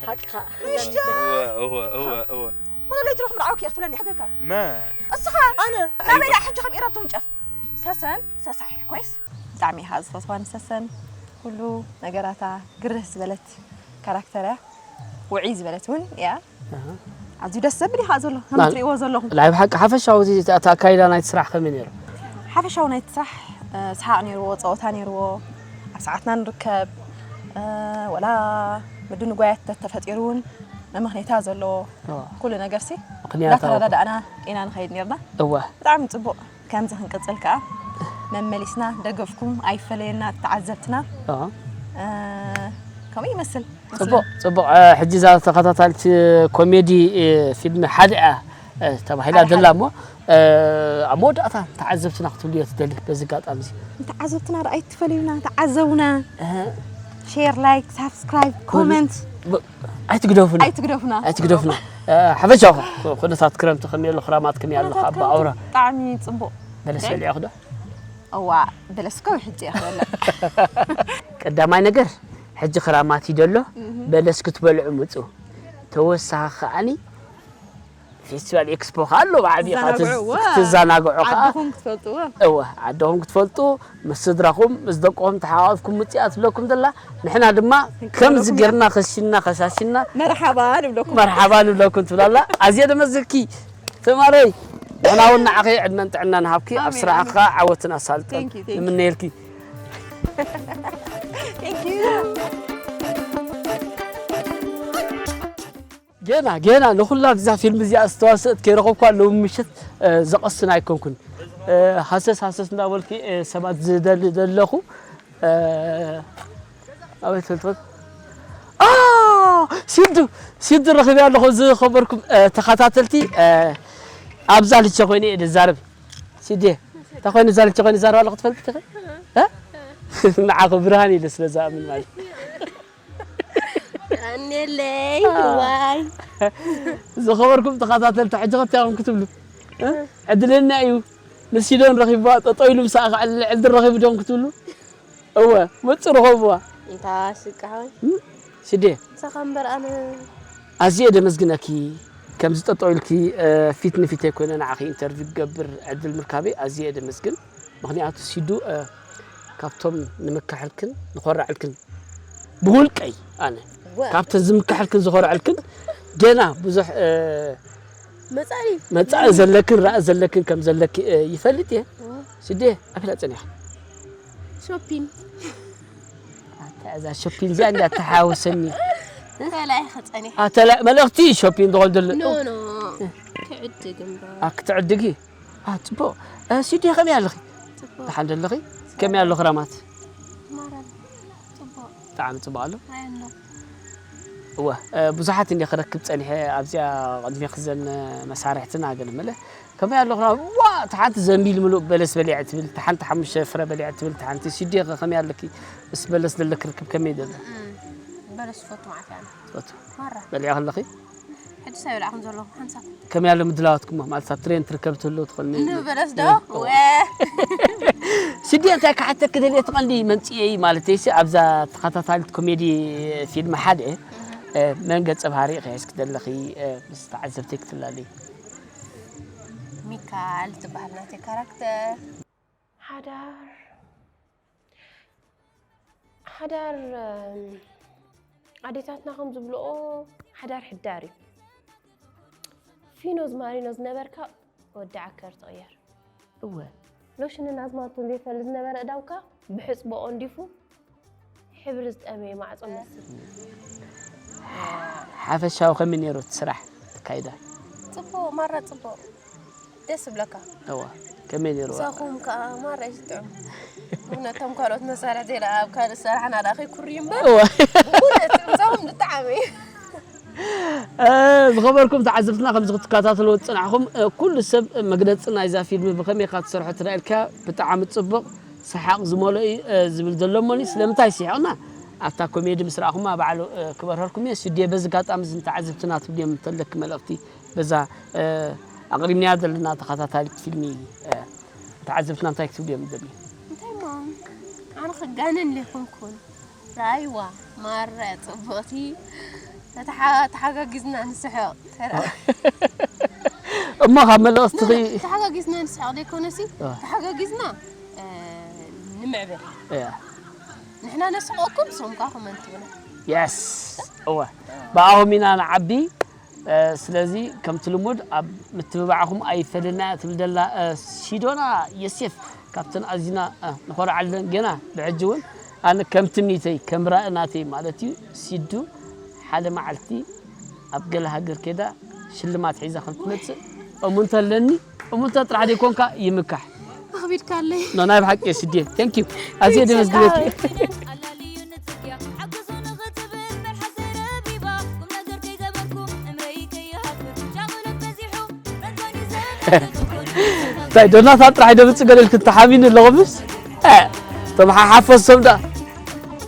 ሓቅኻ እወ እወ እወ እወ። ወላ ለይቲ ዶ ክምርዓወኪ እየ ክትብለኒ ሓደርካ። መ እስኻ ኣነ ናበይ ደኣ ሕጂ ከም ኢራብ ትውንጨፍ? ሰሰን ሰሳሒ ኮይስ ብጣዕሚ ኢኻ ዝፈትዋ ንሰሰን ኩሉ ነገራታ ግርህ ዝበለት ካራክተር እያ። ውዕይ ዝበለት እውን እያ። ኣዝዩ ደስ ዘብል ኢኻ ዘሎ ከም ና- ትሪእዎ ዘለኹም። ናይ ብሓቂ ሓፈሻዊ እዚ እቲ ኣካይዳ ናይቲ ስራሕ ከመይ ነይሩ? ሓፈሻዊ ናይቲ ስራሕ እ፣ ሰሓቕ ነይርዎ፣ ፀወታ ነይርዎ፣ ኣብ ሰዓትና ንርከብ እ፣ ወላ ምድንጓያት ተተፈጢሩ እውን መመኽኔታ ዘለዎ ኦ፣ ኩሉ ነገርሲ ምኽንያታዊ። እናተረዳዳእና ኢና ንኸይድ ነርና። እወ ብጣዕሚ ፅቡቕ። ከምዚ ክንቅፅል ከዓ መመሊስና ደገፍኩም ኣይፈለየና ተዓዘብትና። ኦ። እ፣ ከምኡ ይመስል። ጽቡቕ ጽቡቕ። እ፣ ሕጂ እዛ ተኸታታሊት ኮሜዲ እ፣ ፊልም ሓደ እያ እ፣ ተባሂላ ሓደ ደላ ሓደ። እሞ እ፣ ኣብ መወዳእታ ተዓዘብትና ክትብልዮ ትደሊ በዚ ኣጋጣሚ እዚ? ተዓዘብትና ርኣይ ትፈለዩና ተዓዘቡና። እ፣ ሼር፣ ላይክ፣ ሳብስክራይብ፣ ኮመንት ብ- ኣይትግደፉና ኣይትግደፉና። ኣይትግደፉና። እ፣ ሓፈሻ ኩነታት ክረምቲ ከመይ ኣሎ ክራማት ከመይ ኣሎ ካብ ኣውራ ብጣዕሚ ፅቡቕ። በለስ ደይ? በሊዕኺ ዶ? እዋ በለስ እኮ ሕጂ እየ ክበልዕ። ቀዳማይ ነገር ሕጂ ክራማት እዩ ደሎ በለስ ክትበልዑ ምፁ። ተወሳኺ ከዓኒ ፌስቲቫል ኤክስፖ ከዓ ኣሎ ብዓብዪ ከዓ ትዘናግዑ፣ እዋ። ክትዘናግዑ ከዓ ዓድኹም ክትፈልጥዎ። እወ ዓድኹም ክትፈልጡ ምስ ስድራኹም ምስ ደቅኹም ተሓቋፍኩም ምፅኣ ትብለኩም ዘላ ንሕና ድማ ከምዚ ጌርና ከሲና ከሳሲና መርሓባ ንብለኩም። መርሓባ ንብለኩም ትብላላ ኣዝየ ደመስግኪ ትማረይ ንሕና እውን ንዓኺ ዕድመን ጥዕናን ሃብኪ ኣብ ኣሜን፣ ስራሕኻ ኣሜን። ዓወትን ኣሳልጠን Thank you, thank you. ንምነየልኪ Thank you። ጌና ጌና ንኹላ ብዛ ፊልም እዚኣ ዝተዋሰእት ከይረኸብኳ ሎሚ ምሸት እ፣ ዘቐስን ኣይኮንኩን እ፣ ሃሰስ ሃሰስ እንዳበልኪ እ፣ ሰባት ዝደሊ ዘለኹ እ፣ ኣበይ ትፈልጥት ኣ፣ ሲዱ ሲዱ ረኺበ ኣለኹ ዝኸበርኩም እ፣ ተኸታተልቲ እ፣ ኣብዛ ልቸ ኮይነ እየ ዝዛረብ ሲዴ እንታይ ኮይኑ እዛ ልቸ ኮይነ ዛረብ ኣለኹ ትፈልጥ እ? ንዓኹ ብርሃን ኢለ ስለ ዝኣምን ማለት ኣኔለይ ዋይ ዝኸበርኩም ተኸታተልቲ ሕጂ ከታኹም ክትብሉ እ? ዕድለኛ እዩ ንሲዶን ረኺብዋ ጠጠው ኢሉ ምሳኣ ክዕልል ዕድል ረኺቡ ዶም ክትብሉ እወ መፁ ረኸብዋ እንታ ስቃ ሆይ ስዴ ንስኻ እምበር ኣነ ኣዝየ ደመስግነኪ ከምዚ ጠጠው ኢልኪ እ፣ ፊት ንፊተይ ኮይነ ንዓኺ ኢንተርቪው ክገብር ዕድል ምርካበይ ኣዝየ ደመስግን ምኽንያቱ ሲዱ እ፣ ካብቶም ንምካሐልክን ንኾራዕልክን ብውልቀይ ኣነ ወ- ካብተን ዝምካሐልክን ዝኾርዐልክን ገና ብዙሕ እ፣ መጻኢ መጻኢ ዘለክን ራእ ዘለክን ከም ዘለኪ እ፣ ይፈልጥ እየ ስዴ ኣፊላ ጸኒኻ ሾፒን ኣታ እዛ ሾፒን እዚኣ እንዳ ተሓወሰኒ ተላይ ኸጸኒ ኣተላ መልእኽቲ ሾፒን ዝኾን ዘሎ ኖ ኖ ክዕድግ እምበር ኣ ክትዕድጊ ኣ ጽቡቕ እ፣ ስዴ ከመይ ኣለኺ ጽቡቕ ደሓን ደለኺ ከመይ ኣሎ ክራማት ማራን ጽቡቕ ብጣዕሚ ጽቡቕ ኣሎ ኣየሎ እወ፣ እ፣ ብዙሓት እንዲ ክረክብ ጸኒሐ ኣብዚኣ ቅድሚ ክዘን መሳርሕትና ግን ምለ ከመይ ኣለኹ ዋ፣ እታ ሓንቲ ዘንቢል ምሉእ በለስ በሊዐ ትብል፣ እታ ሓንቲ ሓሙሽተ ፍረ በሊዐ ትብል፣ እታ ሓንቲ ሲዲ ከ ከመይ ኣለኪ? ምስ በለስ ዘለኪ ርክብ ከመይ ዘሎ? እም፣ በለስ ፈቱ ማለት እያ። ፈቱ። ማራ። በሊዐ ከለኺ? ሕጂ ሳይ በላዕኹም ዘለኹ ሓንሳብ። ከመይ ኣሎ ምድላዋትኩም? ማለት ኣብ ትሬን ትርከብ ትህሉ ትኾን? ንበለስ ዶ? እወ። ወ። ሲዲ እንታይ ክሓተኪ ደልየ ትቐንዲ መንጽኤይ ማለተይሲ ኣብዛ ተኸታታሊት ኮሜዲ ፊልም ሓደ፣ እ፣ መን ገጸ ባህሪ ኢኺ ሒዝኪ ዘለኺ፣ እ፣ ምስ ተዓዘብተይ ክትላለዪ? ሚካል ትበሃል ናተይ ካራክተር። ሓዳር፣ ሓዳር፣ እም፣ ኣዴታትና ከም ዝብልኦ ሓዳር ሕዳር እዩ። ፊኖ ዝማሪኖ ዝነበርካ ወዲ ዓከር ትቕየር። እወ። ሎሽንን ኣዝማልቶን ዘይፈልጥ ዝነበረ እዳውካ ብሕጽቦ ቆንዲፉ ሕብሪ ዝጠመየ ማዕጾ መስል። ሓፈሻዊ ከመይ ነይሩ እቲ ስራሕ ኣካይዳ? ጽቡቕ፣ ማራ ጽቡቕ። ደስ ይብለካ። እወ፣ ከመይ ነይሩ? ምሳኹም ከኣ ማራ እዩ ዝጥዕም። ብእውነት እቶም ካልኦት መሳርሕቲ ደኣ ኣብ ካልእ ዝሰርሓና ደኣ ከይኩርዩ እምበር፣ እወ። ብእውነት ምሳኹም ዝጠዓመ እዩ። እ፣ ዝኸበርኩም ተዓዘብትና፣ ከምዚ ክትከታተልዎ ዝጸናሕኩም፣ እ፣ ኩሉ ሰብ መግለጺ ናይዛ ፊልም ብኸመይ ኢኻ ትሰርሖ ትረኣልካ፣ ብጣዕሚ ጽቡቕ፣ ሰሓቕ ዝመልኦ እዩ፣ እ፣ ዝብል ዘሎ እሞኒ፣ ስለምንታይ ስሒቕና? ኣብታ ኮሜዲ ምስ ረኣኹማ ባዕሉ፣ እ፣ ክበርሀልኩም እየ። ስድየ፣ በዚ ኣጋጣሚ እዚ ንተዓዘብትና ትብልዮም እንተለኪ መልእኽቲ፣ በዛ፣ እ፣ ኣቕሪብናያ ዘለና ተኸታታሊት ፊልሚ፣ እ፣ ተዓዘብትና እንታይ ክትብልዮም ትደልዩ? እንታይ እሞ፣ ኣነ ክጋነን ዘይኮንኩን። ራይዋ፣ ማራ ጽብቕቲ። ተተሓ-፣ ተሓጋጊዝና ንስሕቕ። ተራ-፣ እሞ ካብ መልእኽትኺ ተሓጋጊዝና ንስሕቕ ዘይኮነሲ፣ እ። ተሓጋጊዝና፣ እ፣ ንምዕብል። እያ። ንሕና ነስሕቐኩም፣ ንስኹም ከኣ ኮመንት ትብሉ። የስ። እወ። ብኣኹም ኢና ንዓቢ። እ፣ ስለዚ ከምቲ ልሙድ ኣብ ምትብባዕኹም ኣይፈለና እያ ትብል ዘላ፣ እ፣ ሲዶና ዮሴፍ ካብተን ኣዚና፣ እ፣ ንኾርዓለን ገና ብሕጂ እውን ኣነ ከም ትምኒተይ ከም ራኢ ናተይ ማለት እዩ ሲዱ ሓደ መዓልቲ ኣብ ገለ ሃገር ከይዳ ሽልማት ሒዛ ከም ትመጽእ እሙንተ ኣለኒ። እሙንተ ጥራሕ ዘይኮንካ ይምካሕ። ኣኽቢድካለይ። ኖ፣ ናይ ብሓቂ እየ ስድየ። Thank you። ኣዝየ ደመስግነኪ። እንታይ ዶናታ ጥራሕ ደምጽ ገለልክ ተሓሚኒ ኣለኹምስ? እ፣ እቶም ሓሓፈሶም ደኣ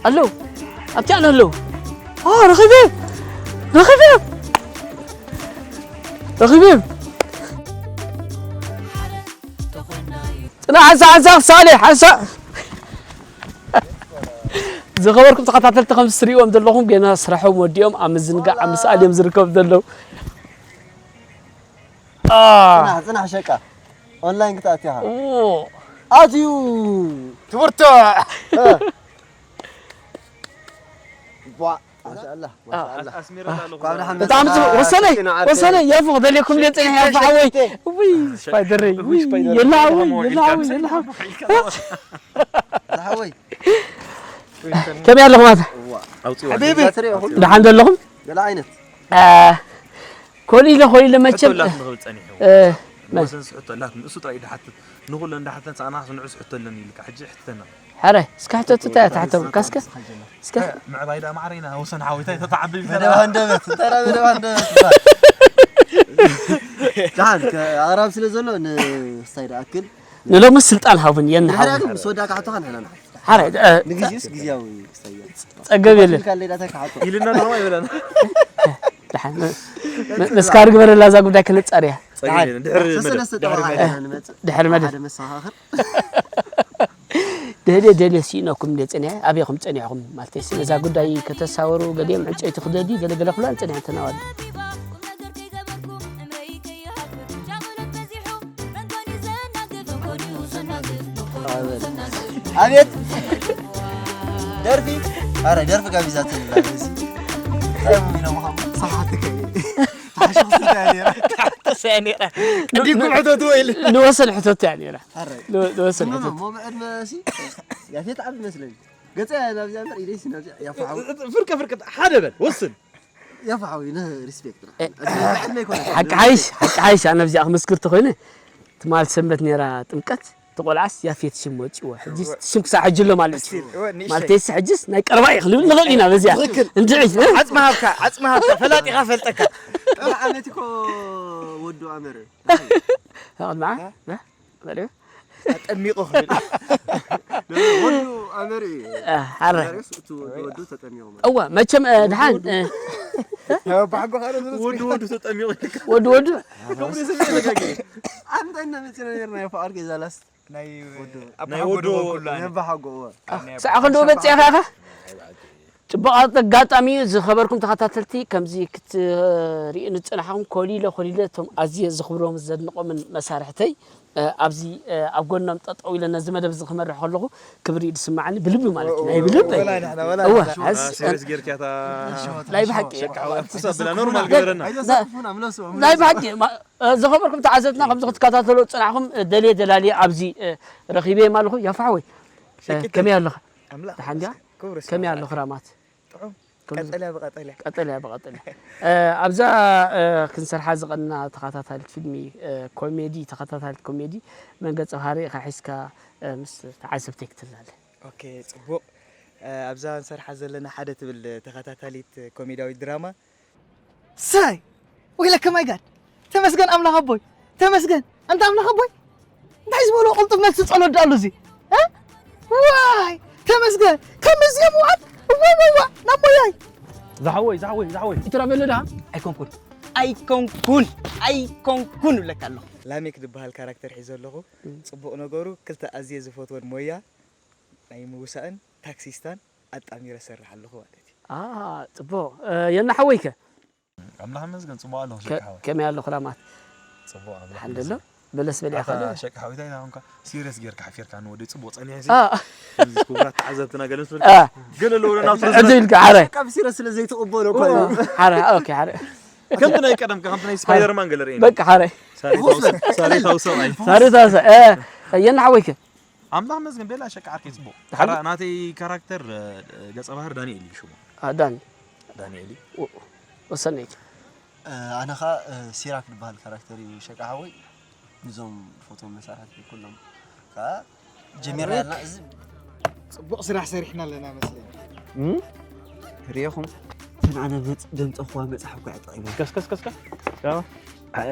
ኣለዉ። ኣብቲ ኣነ ኣለዉ። ኦ፣ ረኺበ። ረኺበ። ረኺበ። ጽናሕ፣ ሓንሳእ፣ ሓንሳእ ክሳለ፣ ሓንሳእ። ዝኸበርኩም ተኸታተልቲ፣ ከምዚ ትሪእዎም ዘለኹም ገና ስራሖም ወዲኦም ኣብ ምዝንጋዕ፣ ኣብ ምስኣል እዮም ዝርከቡ ዘለዉ። አ። ጽናሕ፣ ጽናሕ ሸቃ። ኦንላይን ክትኣቱ ኢኻ። ኦ። ኣትዩ። ትምህርቱ። እ። ቧ። ማሻኣላ፣ ማሻኣላ። ኣስሚረላ ኣለኹ። እንኳዕ ብደሓን ብጣዕሚ መጻኻ። ጽቡቕ። ወሰነይ፣ ወሰነይ፣ የፉ፣ ክደልየኩም ድየ ጸኒሐ፣ ያፉ ሓወይ። ውይ፣ ስፓይደረይ፣ ውይ፣ ስፓይደረይ። የላ ሓወይ፣ የላ ሓወይ፣ የላ ሓወይ። ዝሓወይ። ከመይ ኣለኹም ኣታ? እዋ። ኣውጽእዋ። ሓቢቢ። ደሓን ዘለኹም? ገለ ዓይነት። እ፣ ኮሊለ፣ ኮሊለ መቸም። ሕቶ ኣላትኒ ክብል ጸኒሑ። እ፣ መን? ንወሰን ሕቶ ኣላትኒ። እሱ ጥራይ እዩ ድሓትት። ንኹለን ድሓተን ሰኣና ንዑስ ሕቶ ኣለኒ ኢልካ። ሕጂ ሕተና። ሕረ፣ እስከ ሕተቱ እንታይ እያ ትሓቶም? ካስከ? እስከ? ምዕባይ ደኣ ማዕረ ኢና፣ ወሰን ሓወይ፣ እንታይ ተተዓብብ መደብ ሃንደበት፣ እንታይ ደኣ መደብ ሃንደበት ይበሃል? ደሓን፣ ከ-፣ ኣቕራብ ስለ ዘሎ፣ ንስታይ ደኣ ኣክል። ንሎሚ ስልጣን ሃቡን፣ የን ድሕሪያ ሃቡን። ግን ምስ ወዳእካ ሕቶኻ ንሕና ንሓቶ። ሓረ፣ እ፣ ንግዜኡስ ግዜያዊ ክስታይ እያ። ጸገብ የለን። ካለይ ዳታ ክሓቶ። ኢልና ንኸማ ይብለና። ደሓን፣ ነ-፣ ነ-፣ ነስካር ግበረላ እዛ ጉዳይ ከነጻርያ። ጸገብ የለን። ድሕሪ መደብ፣ ሰለስተ ድሕሪ ጠዋዓ መደብ። ኢና ንመጽእ። ድሕሪ መደብ። ሓደ መሰኻኽር። ደልየ፣ ደልየ ስኢነኩም እንደ ጸኒሐ፣ ኣበይኩም ጸኒሕኩም ማለተይ፣ ነዛ ጉዳይ ከተሳወሩ፣ ገሊኦም ዕንጨይቲ ክደልዩ፣ ገለ፣ ገለ ክብሉ ጸኒሐ ተናዋሉ። ኣቤት ደርፊ! ኣረ ደርፊ ጋቢዛትኒ። እንታይ ኢሎም ምዃኑ ሰሓትከ። ተሓሸኹ ስንታይ ነይራ? ተሓተሰ እያ ነይራ። ቅዲኩም ሕተትዎ ኢሉ። ንወሰን ሕተት እያ ነይራ። ኣረ። ንወ-፣ ንወሰን ሕተት። እሞ ብዕድመ ሲ ያፌት ዓቢ ይመስለኒ። ገጸ ናብዚኣ እምበር ኢደይ ሲ ናብዚኣ ያፋሓው። ፍርቀ ፍርቀ ሓደ በል፣ ወስን። ያፋሓው፣ ን ሪስፔክት። እ፣ ዕድመ፣ ብዕድመ ይኮነ። ሓቂ ሓይሽ፣ ሓቂ ሓይሽ፣ ኣነ ኣብዚኣ ክምስክር ተኾይነ፣ ትማል ሰንበት ነይራ ጥምቀት፣ እቲ ቆልዓስ ያፌት ሽም ወፂዎ። ሕጂ ሽም ክሳብ ሕጂ ኣሎ ማለት እዩ። ማለተይሲ ሕጅስ ናይ ቀረባ እዩ ክንብል ንኽእል ኢና በዚኣ። ትኽክል። እንድዒ፣ እ? ዓጽሚ ሃብካ፣ ዓጽሚ ሃብካ፣ ፈላጢኻ ፈልጠካ። ቀረባ ዓመት እኮ ወዱ ኣመረ። ኣቕድማ? እ? በልዮ። ኣጠሚቑ ክብል። ወዱ ኣመረ እዩ። እ፣ ሓረ። ኣመረስ እቲ ወዱ፣ ወዱ ተጠሚቑ ማለት። እወ፣ መቸም፣ እ፣ ድሓን፣ እ፣ ወዱ፣ ወዱ ተጠሚቑ። ወዱ፣ ወዱ። ከምኡ ስም ተጋጊ። ኣንተ እና መቸም ነርና የፈኣር ገዛላስ። ናይ ወዱ። ኣባ ናይ ሓጎ ወዱ። ድበኩሉ ኣነ። ነባ ሓጎ፣ እወ። ናይ ኣባ ሳዕ ክንዶ ሓጎ። በጽያ ኢኻ? ጽቡቕ ኣጋጣሚ እዩ። ዝኸበርኩም ተኸታተልቲ፣ ከምዚ ክትርእዩ ንጽናሕኩም፣ ኮሊለ፣ ኮሊለ፣ እቶም ኣዝየ ዘኽብሮምን ዘድንቖምን መሳርሕተይ፣ እ፣ ኣብዚ፣ እ፣ ኣብ ጎኖም ጠጠው ኢለ ነዚ መደብ እዚ ክመርሕ ከለኹ ክብሪ እዩ ዝስማዓኒ፣ ብልቢ ማለት እዩ። ናይ ብልቢ። ወላ ንሕና፣ ወላ እወ፣ ንሕና። ኣስ-፣ አ፣ ሲሪየስ ጌርካ እታ ናይ ብሓቂ። ሸቃ፣ ኣብ ክሳብ ብላ ኖርማል ገበረና። ኣይተሳትፉና፣ ምለሱ፣ ናይ ምለሱ። ብሓቂ፣ ማ-፣ እ፣ ዝኸበርኩም ተዓዘብትና፣ ከምዚ ክትከታተሉ ጽናሕኩም፣ እ፣ ደልየ ደላልየ ኣብዚ፣ እ፣ ረኺበዮም ኣለኹ። ያፋሕወይ፣ እ፣ ሸቂጥ። ከመይ ኣለኻ? ኣምላኽ ደሓን ድያ? ይመስገን። ክብሩ ይስፋ። ከመይ ኣሎ ክራማት? ጥዑም። ኩሉ ቀጠልያ ብቐጠልያ። ቀጠልያ ብቐጠልያ። እ፣ ኣብዛ፣ እ፣ ክንሰርሓ ዝቐንና ተኸታታሊት ፊልሚ፣ እ፣ ኮሜዲ፣ ተኸታታሊት ኮሜዲ፣ መን ገጸ ባህሪ ኢኻ ሒዝካ፣ እ፣ ምስ ተዓዘብተይ ክትዛለ? ኦኬ፣ ጽቡቕ። እ፣ ኣብዛ ንሰርሓ ዘለና ሓደ ትብል ተኸታታሊት ኮሜድያዊት ድራማ። ሳይ! ወይለከ ማይ ጋድ! ተመስገን ኣምላኽ ኣቦይ! ተመስገን! ኣንታ ኣምላኽ ኣቦይ! እንታይ ዝበሎ ቅልጡፍ መልሲ ጸሎት ደኣ ኣሎ እዚ? እ? ዋይ! ተመስገን! ከም እዚኦም ምውዓል! እዋ፣ እዋ፣ እዋ! ናብ ሞያይ! ዝሓወይ፣ ዝሓወይ፣ ዝሓወይ! ኢትራበሎ ደኣ? ኣይኮንኩን። ኣይኮንኩን። ኣይኮንኩን እብለካ ኣለኹ። ላሜክ ዝበሃል ካራክተር ሒዘ ኣለኹ። እም። ጽቡቕ ነገሩ ክልተ ኣዝየ ዝፈትወን ሞያ ናይ ምውሳእን ታክሲስታን ኣጣሚረ እሰርሕ ኣለኹ ማለት እዩ። አ፣ ጽቡቕ። እ፣ የና ሓወይከ? ኣምላኽ ይመስገን፣ ጽቡቕ ኣለኹ፣ ከ-፣ ሸቂ ሓወይ። ከመይ ኣሎ ክራማት? ጽቡቕ፣ ኣምላኽ ሓንደሎ? ይመስገን። በለስ በሊዕኻ ኣታ ዶ? ሸቂ ሓወይ፣ እንታይ ኢልካ ሲሪየስ ጌርካ ሓፊርካ ንወደይ ጽቡቕ ጸኒሐ ሲ? አ። ከምዚ ክቡራት ተዓዘብትና ገለ ምስ በልካ፣ አ። ገለ ኣለዎ ዶ ናብ ዕድል ኢልካ፣ ሓረ። ካብ ሲሪየስ ስለ ዘይትቕበሎ እኮ እዩ። ኦ፣ ሓረ፣ ኦኬ፣ ሓረ። ከምቲ ናይ ቀደምካ፣ ከምቲ ናይ ስፓይደርማን ገለ ርእየኒ። በቃ፣ ሓረ። ሳሬታዊ ሰብ፣ ሳሬታዊ ሰብኣይ። ሳሬታዊ ሰብ፣ እ፣ የና ሓወይከ? ኣምላኽ ይመስገን፣ ቤላ ሸቂ ዓርከይ ጽቡቕ። ደሓን። ካራ-፣ ናተይ ካራክተር፣ እ፣ ገጸ ባህሪ ዳንኤል እዩ ሽሙ። አ፣ ዳን። ዳንኤል እዩ። ወ-፣ ወሰነይ። እ፣ ኣነ ኸኣ፣ እ፣ ሲራክ ዝበሃል ካራክተር እዩ ሸቂ ሓወይ። ንዞም ፎቶ መሳርሕቲ ኩሎም ከኣ ጀሚርና ኣለና። እዚ ጽቡቕ ስራሕ ሰሪሕና ኣለና መስለኒ። እም? ርኢኹም? እተን ኣነ መጽ-፣ ደምጸኽዋ መጽሓፍ እኮ እያ ጠቒማ። ከስ፣ ከስ፣ ከስ፣ ከስ። ያው። ኣይ።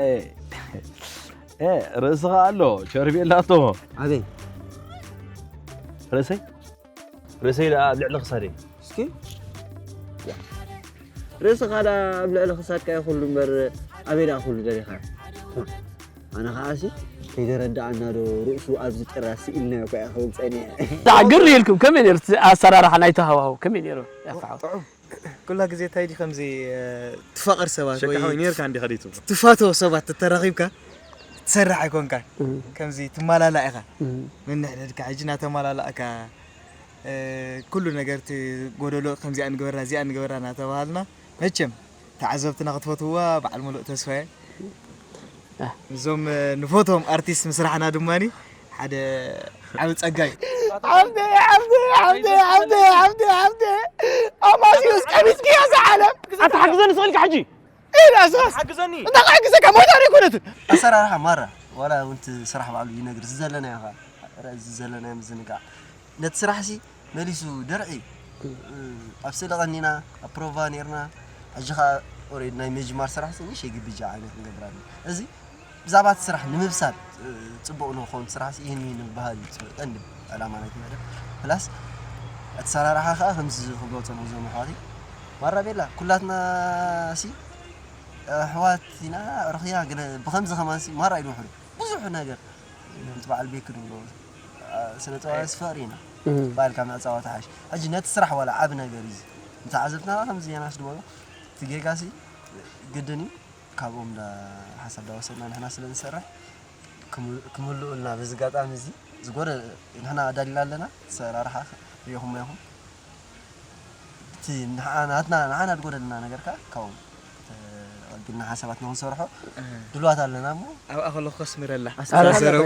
ኤ፣ ርእስኻ ኣሎ፣ ቸርቢ የላቶ። ኣበይ? ርእሰይ? ርእሰይ ደኣ ኣብ ልዕሊ ክሳደይ። እስኪ። ርእስኻ ደኣ ኣብ ልዕሊ ክሳድካ እዩ ኩሉ እምበር፣ ኣበይ ደኣ ኩሉ ደሊኻ? ኣነ ኸኣሲ፣ ከይተረድኣና ዶ ርእሱ ኣብዚ ጭራ ስኢልናዮ እኮ እያ ክብል ጸኒሐ። ደኣ ግር ኢልኩም፣ ከመይ ነይሩ እቲ ኣሰራርሓ ናይቲ ሃዋህው? ከመይ ነይሩ? ያፋ ሓወይ። ጥዑም። ኩላ ግዜ እንታይ ድዩ ከምዚ፣ እ፣ ትፋቐር ሰባት ሸቂ ወይ ሓወይ ኔርካ እንዲኻ ዲቱ? ትፋቶ ሰባት ተተራኺብካ ትሰርሕ ኣይኮንካን። እም። ከምዚ ትማላላእ ኢኻ። እም። ነንሕድሕድካ ሕጂ እናተማላላእካ፣ እ፣ ኩሉ ነገር እቲ ጎደሎ ከምዚኣ ንግበራ፣ እዚኣ ንግበራ እናተባሃልና፣ መቸም ተዓዘብትና ክትፈትውዋ በዓል ሙሉእ ተስፋ እየ። እ። እዞም፣ እ፣ ንፈትዎም ኣርቲስት ምስራሕና ድማኒ ሓደ ዓቢ ጸጋ እዩ። ዓብደ፣ ዓብደ፣ ዓብደ፣ ዓብደ፣ ዓብደ፣ ዓብደ። ኣማስዮስ ቀቢጽክያ እዛ ዓለም። ኣታ ሓግዘኒ ስቕ ኢልካ ሕጂ። ኢላ እዛስ። ሓግዘኒ። እንታይ ክሕግዘካ? ሞይታ ዶ ኣይኮነትን? ኣሰራርሓ ማራ፣ ዋላ እውን እቲ ስራሕ ባዕሉ ይነግር፣ እዚ ዘለናዮ ኸኣ፣ ረ-፣ እዚ ዘለናዮ ምዝንጋዕ። ነቲ ስራሕሲ መሊሱ ደርዒ፣ እ፣ ኣብ ስእሊ ቀኒና፣ ኣብ ፕሮቫ ኔርና፣ ሕጂ ኸኣ ኦሬዲ ናይ ምጅማር ስራሕሲ ንእሽተይ ግብጃ ዓይነት ንገብር ኣለና። እዚ ብዛዕባ እቲ ስራሕ ንምብሳል፣ እ፣ ጽቡቕ ንኽኸውን ስራሕሲ ይህን ይህን ዝበሃል እዩ እቲ ቀንዲ ዕላማ ናይቲ መደብ። ፕላስ እቲ ሰራርሓ ኸኣ ከምዚ ክብሎ ጸንሑ እዞም ኣሕዋተይ፣ ማራ ቤላ ኩላትናሲ ኣሕዋት ኢና፣ ኣዕሩኽ ኢና፣ ግን ብኸምዚ ከማንሲ ማራ እዩ ድውሕዱ። ብዙሕ ነገር፣ ከምቲ በዓል ቤክ ድብሎ፣ አ፣ ስነ ጥበባውያንስ ፍቕሪ ኢና። እም። በዓል ካብ ምዕጻው ተሓሽ። ሕጂ ነቲ ስራሕ ዋላ ዓቢ ነገር እዩ። ንተዓዘብትና ከምዚ የናስ ድበሎ፣ እቲ ጌጋሲ ግድን እዩ። ካብኦም ዳ-፣ ሓሳብ ዳወሰድና ንሕና ስለ ንሰርሕ፣ ክም-፣ ክምልኡልና በዚ ኣጋጣሚ እዚ ዝጎደ-፣ ንሕና ኣዳሊና ኣለና። ሰራርሓ ርኢኹሞ ኢኹም። እቲ ንዓ-፣ ናትና፣ ንዓና ዝጎደለና ነገር ከኣ ካብኦም ተቐቢልና ሓሳባት ንኽንሰርሖ እህ። ድልዋት ኣለና እሞ ኣብኣ ከለኹ ከስምረላ። ኣስሚረላ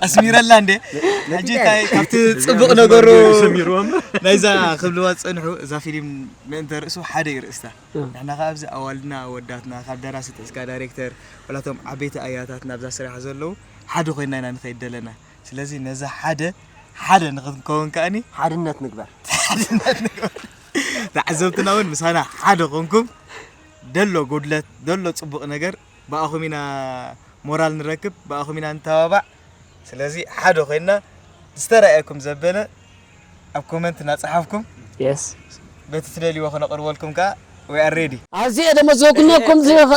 ኣስሚረላ እንዴ? ነ-፣ ነቲ ሕጂ እንታይ ካብቲ ጽቡቕ ነገሩ ሰሚርዎም። ናይዛ ክብልዋ ዝጸንሑ፣ እዛ ፊልም ምእንተ ርእሱ ሓደ እዩ ርእስታ። እህ። ንሕና ከኣ ኣብዚ ኣዋልድና፣ ኣወዳትና፣ ካብ ደራሲ ትሕዝካ ዳይሬክተር፣ ወላቶም ዓበይቲ ኣያታትና ኣብዛ ስራሕ ዘለዉ ሓደ ኮይና ኢና ንኸይድ ደለና። ስለዚ ነዚ ሓደ ሓደ ንኽንከውን ከኣኒ ሓድነት ንግበር። ሓድነት ንግበር። ተዓዘብትና እውን ምሳና ሓደ ኮንኩም ደሎ ጉድለት ደሎ ጽቡቕ ነገር ብኣኹም ኢና ሞራል ንረክብ፣ ብኣኹም ኢና ንተባባዕ። ስለዚ ሓደ ኮይንና ዝተረኣየኩም ዘበለ ኣብ ኮመንት እናጸሓፍኩም የስ በቲ ትደልይዎ ክነቕርበልኩም ከኣ we are ready። ኣዝየ ደሞ ዝወግነኩም ዝኸ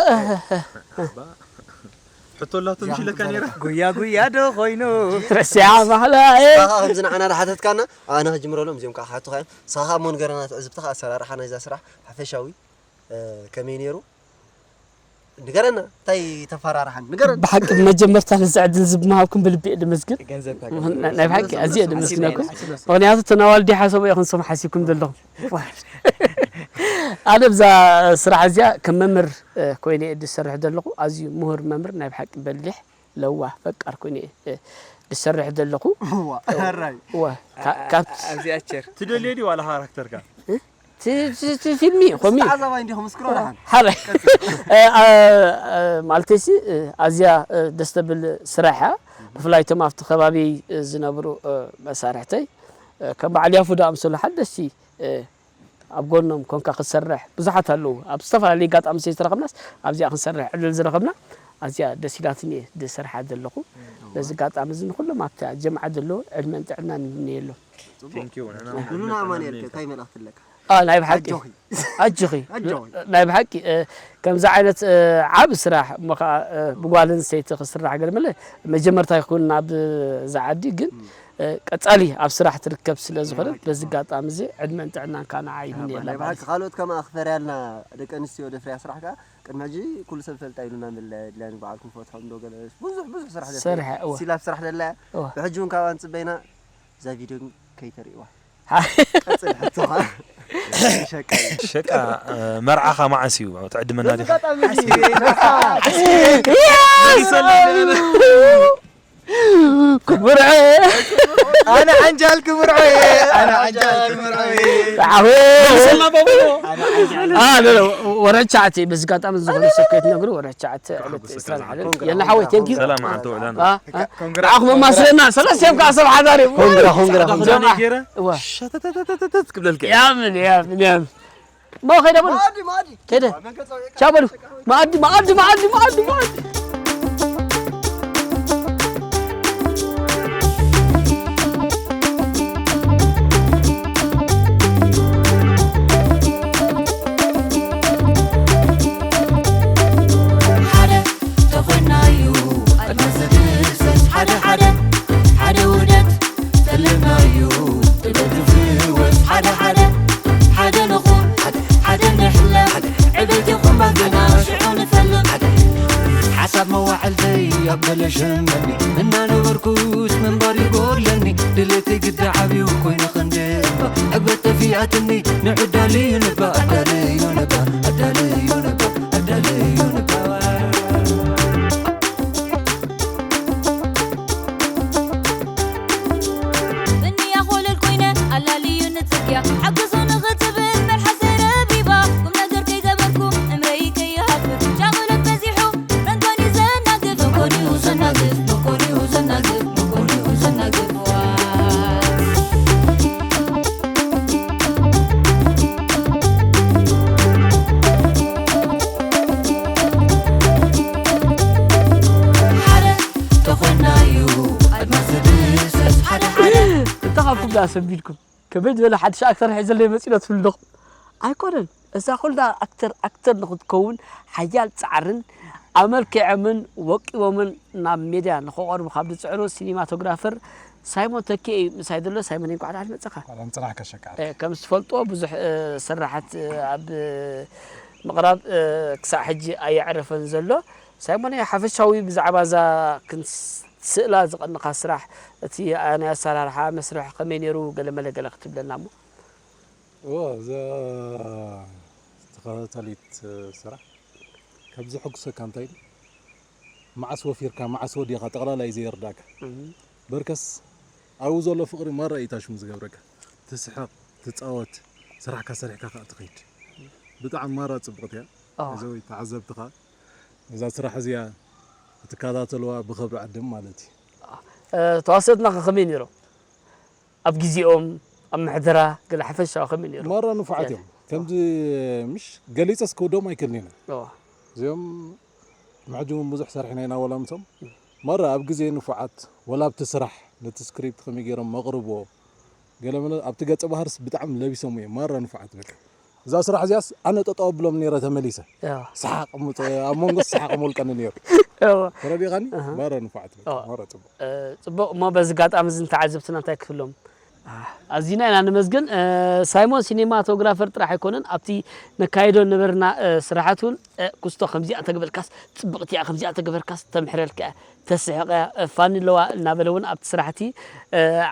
ሕቶ ላቶ ምሽ ኢለካ ነይራ። ጉያ ጉያ ዶ ኮይኑ ረሲዓ ባህላ ሳኻ ከምዚ ንዓና ዳሓተትካና ኣነ ክጅምረሎም እዚኦም ከዓ ክሓቱኻ እዮም። ሳኻ እሞ ንገረና ትዕዝብትኻ ኣሰራርሓ ናይዛ ስራሕ ሓፈሻዊ እ፣ ከመይ ነይሩ ንገረና እንታይ ተፈራርሓን ንገረና። ብሓቂ መጀመርታ ነዚ ዕድል ዝምሃብኩም ብልቢ እየ ድመስግን። ገንዘብካ ናይ ብሓቂ ኣዝየ ድመስግነኩም። ምክንያቱ ተናዋልዲ ሓሰቦ ኢኹም ስም ሓሲብኩም ዘለኹም። ኣነ ብዛ ስራሕ እዚኣ ከም መምህር ኮይነ እየ ዝሰርሕ ዘለኹ። ኣዝዩ ምሁር መምህር ናይ ብሓቂ በሊሕ ለዋህ ፈቃር ኮይነ እየ ዝሰርሕ ዘለኹ። ዋ ራይ እወ ካብ ኣብዚኣ ቸር ትደልዮ ድዩ ዋላ ካራክተርካ? ፊልሚ ኮሚ ዓዛባ እንዲኹም እስክሮ ደሓን ሓረ ማለተይሲ ኣዝያ ደስ ተብል ስራሕ እያ። ብፍላይ እቶም ኣብቲ ከባቢ ዝነብሩ መሳርሕተይ ከም በዓል ያፉ ዝኣምሰሉ ሓደስቲ ኣብ ጎኖም ኮንካ ክትሰርሕ ብዙሓት ኣለዉ። ኣብ ዝተፈላለዩ ኣጋጣሚ ስለ ዝተረኸብናስ ኣብዚኣ ክንሰርሕ ዕድል ዝረኸብና ኣዝያ ደስ ኢላትኒ እየ ዝሰርሓ ዘለኹ። በዚ ኣጋጣሚ እዚ ንኹሎም ኣብታ ጀምዓ ዘለዉ ዕድመን ጥዕናን ይምነየሎም። Thank you ንሕና ብሉና ኣማኑኤል ከ እንታይ መልእኽቲ ኣለካ? አ ናይ ብሓቂ ኣጆኺ። ኣጆኺ ኣጆኺ። ናይ ብሓቂ እ፣ ከምዚ ዓይነት እ፣ ዓቢ ስራሕ እሞ ከዓ እ፣ ብጓል ኣንስተይቲ ክስራሕ ገለ መለ መጀመርታ ይኹን ናብ ዝዓዲ ግን እ፣ ቀጻሊ ኣብ ስራሕ ትርከብ ስለ ዝኾነ በዚ ኣጋጣሚ እዚ ዕድመን ጥዕናን ከዓ ንዓ ይምነየላ ናይ ማለት ብሓቂ ካልኦት ከማኣ ክፈርያልና ደቂ ኣንስትዮ ደፍርያ ስራሕ ከዓ ቅድሚ ሕጂ ኩሉ ሰብ ፈልጣ ኢሉና ምለ ድላኒ በዓልኩም ፈትሖም ዶ ገለ ብዙሕ ብዙሕ ስራሕ ደፍርያ ሰርሐ እወ ሲላብ ስራሕ ደላ እወ ብሕጂ እውን ካብኣ ንፅበይና እዛ ቪድዮ ግን ከይተርእይዋ ቀፅል ሕቶኻ ሸቃ እዩ ሸቃ መርዓኻ መዓስ እዩ ትዕድመና ዲኻ? ክቡር ኣነ ዓንጃል ክምርዖ እየ ኣነ ዓንጃል ክምርዖ እየ ወረቻዕቲ በዚ ኣጋጣሚ ዝኾነ ሰብ ከይትነግሩ ወረቻዕቲ ዕለት ዕስራን ሓደን የላ ሓወይ ቴንኪዩ ሰላም ዓንተ ውዕላና ንዓኹም ኣማስለና ሰለስቲኦም ከዓ ሰብ ሓዳር እዮም ኮንግራ ኮንግራ ጀምዓ ገይረ እዋ ሸተተተተተት ክብለልካ እየ። ያምን ያምን ያምን ሞ ከይደ በሉ ማዲ ማዲ ከይደ ቻው በሉ ማኣዲ ማኣዲ ማኣዲ ማኣዲ ማኣዲ ሓደ ተኾይናዩ ኣድማስ ዝድሰስ ሓደ ሓደ ሓደ ውደት ተለናዩ ጥበብ ዝፍወስ ሓደ ሓደ ሓደ ንኹን ሓደ ንሕለም ዕቤት ይኹን ባዜና ሽዑ ንፈልም ሓሳብ መዋዕልተይ ኣብ ገለ ሸመኒ እናነበርኩስ ምንባር ይጎድለኒ ድሌተይ ግዳ ዓብዩ ኮይኑ ክንዲ እባ ዕግበት ጠፊኣትኒ ንዕዳልዩ ንባ ኣዳልዩ ንባ ኣዳልዩ ንባ ኣዳልዩ ንባ ብንያ ኮለል ኮይነ ኣላልዩኒ ጽርግያ ሓግዙ ንኽትብል መልሓሰይ ረብሪባ ቁም ነገር ከይገበርኩ እምረይ ከይሃብብ ሻቕሎት በዚሑ መንኮንዩ ዘናግፍ መንኮንዩ ዘናግፍ መንኮንዩ ዘናግፍ መንኮንዩ ዘናግፍ ዋ ሓደ ተኾይናዩ ኣድማስ ዝድሰስ ሓደ ሓደ እንታይ ካብኩም ዳ ሰንቢድኩም ከመይ ዝበለ ሓድሽ ኣክተር ሒዘለይ መፂኡ ዶ ትብሉ ኣለኹም ኣይኮነን እዛ ኩላ ኣክተር ኣክተር ንክትከውን ሓያል ፃዕርን ኣመልኪዖምን ወቂቦምን ናብ ሜድያ ንክቐርቡ ካብ ዝፅዕሩ ሲኒማቶግራፈር ሳይሞን ተኪኤ እዩ ምሳይ ዘሎ ሳይሞን እንኳዕ ደሓን መፀኻ ሰላም ፅናሕ ከሸቃ እ፣ ከም ዝፈልጦ ብዙሕ እ፣ ስራሓት እ፣ ኣብ እ፣ ምቕራብ እ፣ ክሳዕ ሕጂ ኣየዕረፈን ዘሎ ሳይሞን ሓፈሻዊ ብዛዕባ እዛ ክንስ- ስእላ ዝቐንኻ ስራሕ እቲ ናይ ኣሰራርሓ መስርሕ ከመይ ነይሩ ገለ መለ ገለ ክትብለና እሞ እዎ እዛ ዝተኸታተሊት ስራሕ ካብ ዘሐጉሰካ እንታይ ኢሉ መዓስ ወፊርካ መዓስ ወዲኻ ጠቕላላ እዩ ዘይርዳእካ በርከስ ኣብኡ ዘሎ ፍቕሪ ማራ እዩ ታሽሙ ዝገብረካ ትስሕቕ ትፃወት ስራሕካ ሰሪሕካ ከዓ ትኸይድ ብጣዕሚ ማራ ፅብቕቲ እያ እዞ ተዓዘብትኻ እዛ ስራሕ እዚኣ ክትከታተልዋ ብኽብሪ ዕድም ማለት እዩ ተዋሰእትና ከ ከመይ ነይሮም? ኣብ ግዜኦም ኣብ ምሕደራ ገለ ሓፈሻዊ ከመይ ነይሩ? ማራ ንፉዓት እዮም። ከምዚ ምሽ ገሊፀ እስከውዶም ኣይክእልን ኢና። እዚኦም ምሕጂ እውን ብዙሕ ሰሪሕና ኢና ወላ ምሶም ማራ ኣብ ግዜ ንፉዓት ወላ ኣብቲ ስራሕ ነቲ ስክሪፕት ከመይ ገይሮም መቕርብዎ ገለ መለ ኣብቲ ገፀ ባህርስ ብጣዕሚ ለቢሶም እዮም ማራ ንፉዓት በቃ እዛ ስራሕ እዚኣስ ኣነ ጠጠው ኣብሎም ነይረ ተመሊሰ ሰሓቕ ኣብ መንጎ ሰሓቕ ሞልቀኒ ነይሩ ተረዲኻኒ ማራ ንፉዓት በቃ ማራ ፅቡቕ ፅቡቕ እሞ በዚ ጋጣሚ እዚ ንተዓዘብትና እንታይ ክፍሎም ኣዚና ኢና ነመስግን ሳይሞን ሲኒማቶግራፈር ጥራሕ ኣይኮነን ኣብቲ ነካይዶ ነበርና ስራሓት እውን ኩስቶ ከምዚኣ ተግበልካስ ፅብቕቲ እያ ከምዚኣ ተግበርካስ ተምሕረልካ እያ ተስሕቕ እያ ፋኒ ኣለዋ እናበለ እውን ኣብቲ ስራሕቲ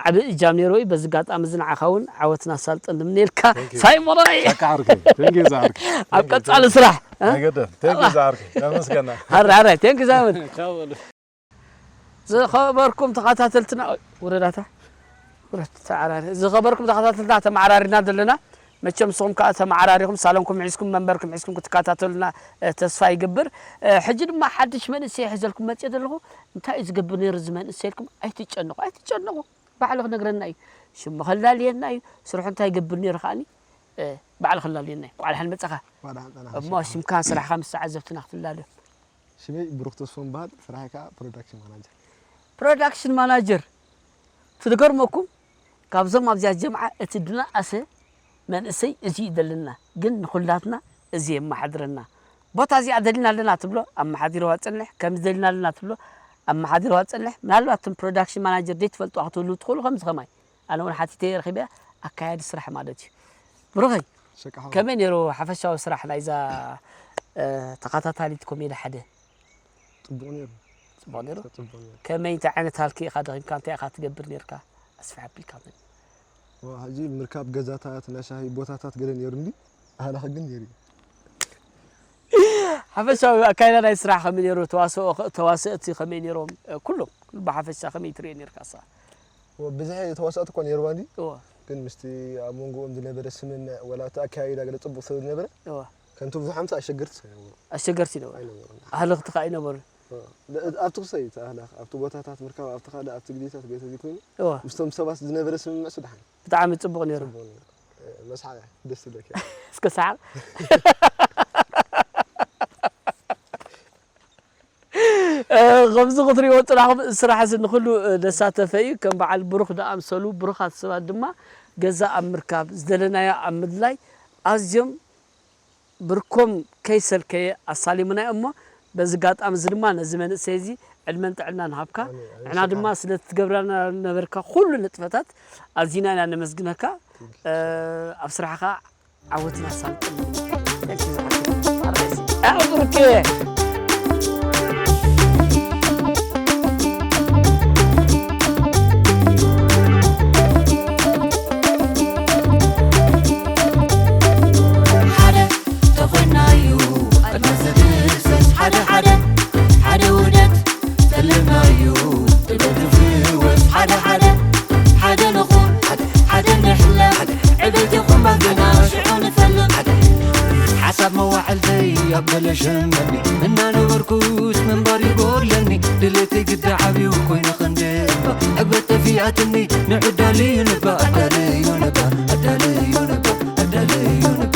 ዓብ እጃም ነይርዎ እዩ በዚ ጋጣሚ እዚ ንዓኻ እውን ዓወትን ኣሳልጦን ንምነየልካ ሳይሞናይ ኣብ ቀፃሊ ስራሕ ኣረ ኣረ ቴንክ ሳይሞን ዝኸበርኩም ተኸታተልትና ውረዳታ ውረድ ተዓራሪ ዝኸበርኩም ተኸታተልትና ተመዓራሪና ዘለና መቸም ንስኹም ከዓ ተመዓራሪኹም ሳሎንኩም ሒዝኩም መንበርኩም ሒዝኩም ክትከታተሉና ተስፋ ይገብር ሕጂ ድማ ሓድሽ መንእሰይ ሒዘልኩም መፅየ ዘለኹ እንታይ እዩ ዝገብር ነይሩ እዚ መንእሰይ ኢልኩም ኣይትጨነኹ ኣይትጨነኹ ባዕሉ ክነግረና እዩ ሽሙ ከላልየና እዩ ስርሑ እንታይ ይገብር ነይሩ ከዓኒ ባዕሉ ከላልየና እዩ ቋልሓን መፀኻ እሞ ሽምካን ስራሕካ ምስ ተዓዘብትና ክትላለዩ ሽመይ ብሩክ ተስፎ ምበሃል ስራሐይ ከዓ ፕሮዳክሽን ማናጀር ፕሮዳክሽን ማናጀር ትድገርመኩም ካብዞም ኣብዚኣ ጀምዓ እቲ ድናኣሰ መንእሰይ እዚ እዩ ዘለና ግን ንኩላትና እዚ የመሓድረና ቦታ እዚኣ ደሊና ኣለና ትብሎ ኣመሓዲርዋ ፅንሕ ከምዚ ደሊና ኣለና ትብሎ ኣመሓዲርዋ ፅንሕ ምናልባት ቶም ፕሮዳክሽን ማናጀር ዘይትፈልጥዋ ክትህልው ትኽእሉ ከምዚ ከማይ ኣነ እውን ሓቲተ ረኺበያ ኣካያዲ ስራሕ ማለት እዩ ብሩኸይ ከመይ ነይሩ ሓፈሻዊ ስራሕ ናይዛ ተኸታታሊት ኮሜዲ ሓደ ፅቡቕ ነይሩ ፅቡቕ ነይሩ ከመይ እንታይ ዓይነት ሃልኪ ኢኻ ደኺምካ እንታይ ኢኻ ትገብር ነይርካ ኣስፍሕ ኣቢልካ መን ሕጂ ምርካብ ገዛታት ናይ ሻሂ ቦታታት ገለ ነይሩ እንዲ ኣህላኺ ግን ነይሩ ሓፈሻዊ ኣካይዳ ናይ ስራሕ ከመይ ነይሩ ተዋስኦ ተዋስእቲ ከመይ ነይሮም ኩሎም ኩሉ ብሓፈሻ ከመይ ትሪኦ ነይርካ ሳ ብዝሒ ተዋሳእቲ እኳ ነይርዋ እንዲ ግን ምስቲ ኣብ መንጎኦም ዝነበረ ስምምዕ ወላ እቲ ኣካያይዳ ገለ ፅቡቕ ስለ ዝነበረ ከምቲ ብዙሓምሳ ኣሸገርቲ ኣይነበሩ ኣሸገርቲ ይነበሩ ኣይነበሩ ኣህለኽቲ ከዓ ይነበሩ ኣብቲ ክሳይ እቲ ኣህላኽ ኣብቲ ቦታታት ምርካብ ኣብቲ ካልእ ኣብቲ ግዜታት ገለ ተዘይኮይኑ ምስቶም ሰባት ዝነበረ ስምምዕ ስድሓን ብጣዕሚ ፅቡቕ ነይሩ መስሓ ደስ ትብለኪ እስከ ሰሓቕ ከምዚ ክትሪእዎ ፅናኹም ስራሕ እዚ ንኩሉ ዘሳተፈ እዩ ከም በዓል ብሩክ ዝኣምሰሉ ብሩኻት ሰባት ድማ ገዛ ኣብ ምርካብ ዝደለናዮ ኣብ ምድላይ ኣዝዮም ብርኮም ከይሰልከየ ኣሳሊሙና እሞ በዚ ጋጣሚ እዚ ድማ ነዚ መንእሰይ እዚ ዕድመን ጥዕናን ሃብካ ንሕና ድማ ስለ ትገብረና ነበርካ ኩሉ ንጥፈታት ኣዚና ኢና ነመስግነካ ኣብ ስራሕኻ ዓወትና ሳልጥን ሓሳብ መዋዕልተይ ኣብ ገለ ሸመኒ እናነበርኩስ ምንባር ይጎድለኒ ድሌተይ ግዳ ዓብዩ ኮይኑ ክንዲ እባ ዕግበት ጠፊኣትኒ ንዑ ኣዳልዩ ንባ ኣዳልዩ ንባ ኣዳልዩ ንባ ኣዳልዩ ንባ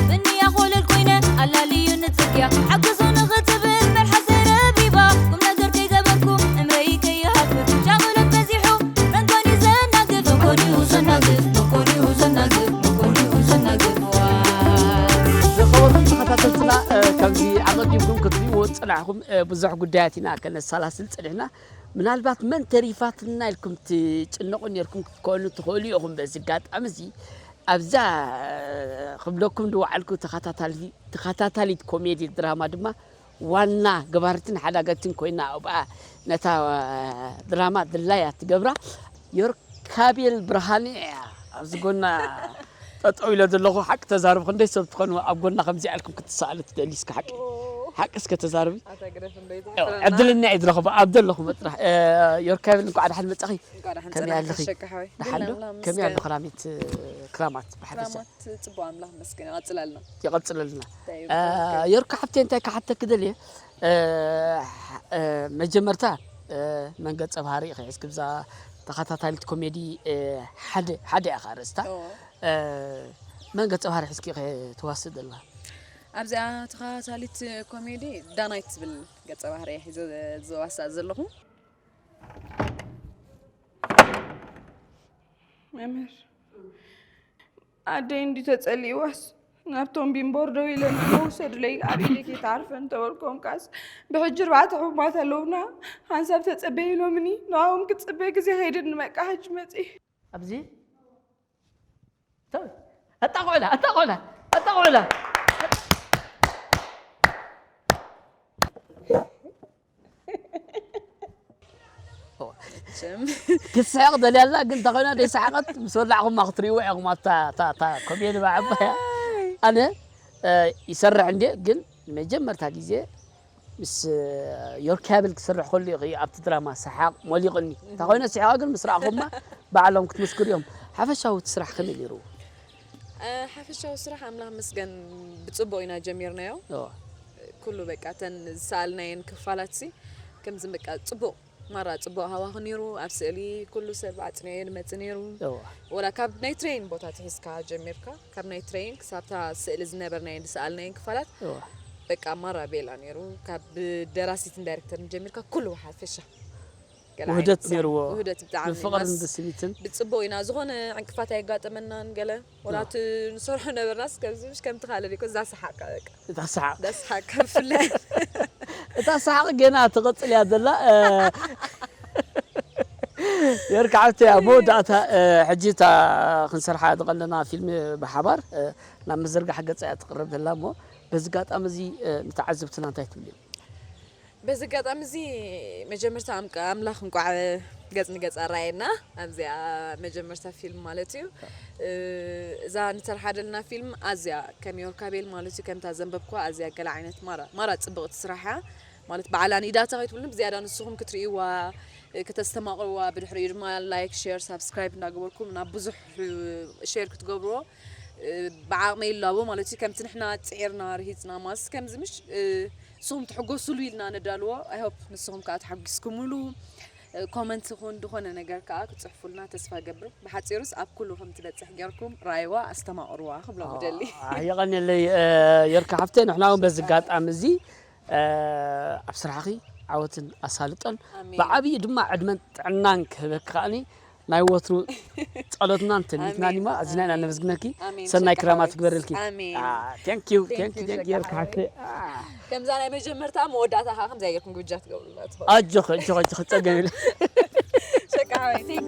ብንያ ኮለል ኮይነ ኣላልዩ ንፅርግያ ሓግዙ ንኽትብል መልሓሰይ ረቢባ ቁም ነገር ከይገበርኩ እምረይ ከይሃፍፍ ሻቕሎት በዚሑ መንኮንዩ ዘናግፍ መንኮንዩ ዘናግፍ መንኮንዩ ዘናግፍ መንኮንዩ ዘናግፍ ዝኸበርኩም ተኸታተልትና ከምዚ ኣቐዲምኩም ክትሪእዎ ዝፅናሕኩም ብዙሕ ጉዳያት ኢና ከነሰላስል ፀኒሕና ምናልባት መን ተሪፋትና ኢልኩም ትጭነቑ ነርኩም ክትኮኑ ትኽእሉ ኢኹም በዚ ኣጋጣሚ እዚ ኣብዛ ክብለኩም ዝወዓልኩ ተኸታታሊት ኮሜዲ ድራማ ድማ ዋና ገባርትን ሓዳገትን ኮይና ኣብኣ ነታ ድራማ ድላያ ትገብራ ዮርካቤል ብርሃነ እያ ኣብዚ ጎና ጠጠው ኢለ ዘለኹ ሓቂ ተዛርብ ክንደይ ሰብ ትኾኑ ኣብ ጎና ከምዚኣ ኢልኩም ክትሰኣሉ ትደሊ እስከ ሓቂ ሓቂ እስከ ተዛርቢ። ኣታ ግደፍ እምበይ ዕድልና እዩ ዝረኽቦ ኣብ ዘለኹ መጥራሕ። ዮርካብል፣ እንኳዕ ደሓን መጻኺ። እንኳዕ ደሓን ከመይ ጸናሕኪ ኣለኺ? ሸቂ ሓወይ። ደሓን ዶ? ኣምላኽ ከመይ ኣሎ ይመስገን። ክራሚት፣ ክራማት ብሓፈሻ? ክራማት ጽቡቕ፣ ኣምላኽ ይመስገን። ይቐጽለልና። ይቐጽለልና። እንታይ እዩ? ዮርካ ሓብተይ፣ እንታይ ክሓተኪ ደልየ፣ መጀመርታ መን ገጸ ባህሪ ኢኺ ሒዝኪ ብዛ ተኸታታሊት ኮሜዲ፣ ሓደ ሓደ ኢኻ ርእስታ። ኦ። መን ገጸ ባህሪ ሒዝኪ ኢኺ ትዋስእ ዘለኻ? ኣብዚኣ ተኸታታሊት ኮሜዲ ዳናይት ትብል ገጸ ባህሪ እየ ሒዘ ዝዋሳእ ዘለኹ። መምህር፣ ኣደይ እንዲ ተጸሊእዋስ ናብቶም ቢንቦር ደው ኢለን እሞ ውሰዱለይ ኣብ ኢደይ ከይትዓርፈ እንተበልኮም ካስ ብሕጂ ኣርባዕተ ሕሙማት ኣለውና፣ ሓንሳብ ተጸበይ ኢሎምኒ። ንዕኦም ክጽበ ግዜ ከይድኒ፣ በቃ ሕጂ መጺእ። ኣብዚ ተው፣ ኣታ ቆላ፣ ኣታ ቆላ፣ ኣታ ቆላ። ክትስሕቕ ደልያ ኣላ፣ ግን እንተኾይና ደይሰሓቐት ምስ በላዕኹማ ክትርእይዎ ኢኹም ኣብታ እታ እታ ኮሜዲ ባዕባያ። ኣነ ይሰርሕ እንዴ፣ ግን መጀመርታ ግዜ ምስ ዮርካብል ክሰርሕ ከሎ ኢኺ ኣብቲ ድራማ ሰሓቕ ሞሊቕኒ። እንተኾይነ ስሒቐ ግን ምስ ረኣኹማ ባዕሎም ክትምስክሩ እዮም። ሓፈሻዊ እቲ ስራሕ ከመይ ነይሩ? ሓፈሻዊ ስራሕ ኣምላኽ መስገን ብጽቡቕ ኢና ጀሚርናዮ። እዎ። ኩሉ በቃ እተን ዝሰኣልናየን ክፋላት ሲ ከምዚ በቃ ጽቡቕ ማራ ጽቡቕ ሃዋኽ ነይሩ። ኣብ ስእሊ ኩሉ ሰብ ኣጽንዮ ንመጽእ ነይሩ። እዎ። ወላ ካብ ናይ ትሬን ቦታ ትሒዝካ ጀሚርካ ካብ ናይ ትሬን ክሳብታ ስእሊ ዝነበርናየን ዝሰኣልናየን ክፋላት እዎ። በቃ ማራ ቤላ ነይሩ። ካብ ደራሲትን ዳይሬክተርን ጀሚርካ ኩሉ ሓፈሻ ገለ ውህደት ዓይነት ነይርዎ። ውህደት ብጣዕሚ ብፍቕርን ማስ- ብስኒትን። ብጽቡቕ ኢና ዝኾነ ዕንቅፋት ኣየጋጠመናን ገለ ወላ እቲ ንሰርሖ ነበርናስ ከምዚ ምሽ ከምቲ ካልእ እኮ እዛ ሰሓቕካ በቃ እታ ሰሓቕ። እዛ ሰሓቕካ ብፍላይ እታ ሰሓቕ ገና ትቕጽል እያ ዘላ። ዮርካ ሓብተይ፣ ኣብ መወዳእታ ሕጂ እታ ክንሰርሓ ዝቐለና ፊልም ብሓባር ናብ ምዝርጋሕ ገጻ እያ ትቕረብ ዘላ እሞ በዚ ኣጋጣሚ እዚ ንተዓዘብትና እንታይ ትብልዮም? በዚ ኣጋጣሚ እዚ መጀመርታ ኣምላኽ እንቋዕ ገጽ ንገጽ ኣራየና ኣብዚኣ መጀመርታ ፊልም ማለት እዩ። እዛ ንሰርሓ ዘለና ፊልም ኣዝያ ከም ዮርካቤል ማለት እዩ ከምታ ዘንበብኳ ኣዝያ ገለ ዓይነት ማራ ማራ ጽብቕቲ ስራሕ እያ። ማለት ባዕላ ንኢዳታ ከይትብሉን ብዝያዳ ንስኹም ክትርእይዋ ከተስተማቕርዋ ብድሕሪኡ ድማ ላይክ ሼር ሳብስክራይብ እንዳገበርኩም ናብ ብዙሕ ሼር ክትገብርዎ ብዓቕመይ ይላቦ ማለት እዩ። ከምቲ ንሕና ጽዒርና ርሂጽና ማስ ከምዚ ምሽ ንስኹም ትሕጎሱሉ ኢልና ነዳልዎ። I hope ንስኹም ከዓ ተሓጒስኩምሉ። ኮመንት ይኹን ዝኾነ ነገር ከዓ ክትፅሕፉልና ተስፋ ገብር። ብሓፂሩስ ኣብ ኩሉ ከም ትበፅሕ ጌርኩም ራይዋ ኣስተማቕርዋ ክብሎም ደሊ። የቐንየለይ ዮርካ ሓፍተይ፣ ንሕና እውን በዚ ኣጋጣሚ እዚ ኣብ ስራሕኺ ዓወትን ኣሳልጦን ኣሜን። ብዓብዪ ድማ ዕድመን ጥዕናን ክህበኪ ከዓኒ ናይ ወትሩ ጸሎትናን ትምኒትናን ኣሜን። እማ ኣዚና ኢና ኣሜን። ነመስግነኪ። ኣሜን። ሰናይ ሸቃ ክራማት ሓወይ። ክበረልኪ። ኣሜን። ቴንክ ዩ ቴንክ ዩ ቴንክ ዩ ሸቃ ዮርካ ሓወይ። ሓፍተይ። ከምዛ ናይ መጀመርታ መወዳእታኻ ከምዚ ኣየርኩም ግብጃ ትገብሩላ ትኾኑ። ኣጆኺ ኣጆኺ ኣጆኺ ጸገም የለ። ሸቃ ሓወይ ቴንክ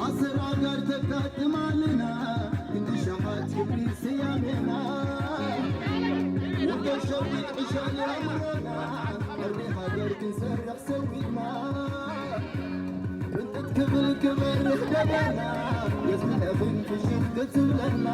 ኣሰር ኣጋር ተጋጥማልና ክንዲ ሸሓት ክብሪ ስያሜና ወገን ሸዊት ዕሻል ኣእምሮና ዕርቢ ሃገር ክንሰርሕ ሰዊድና ፍንጥት ክብል ክበርህ ደበና የዝንለኽን ክሽፍ ክትብለና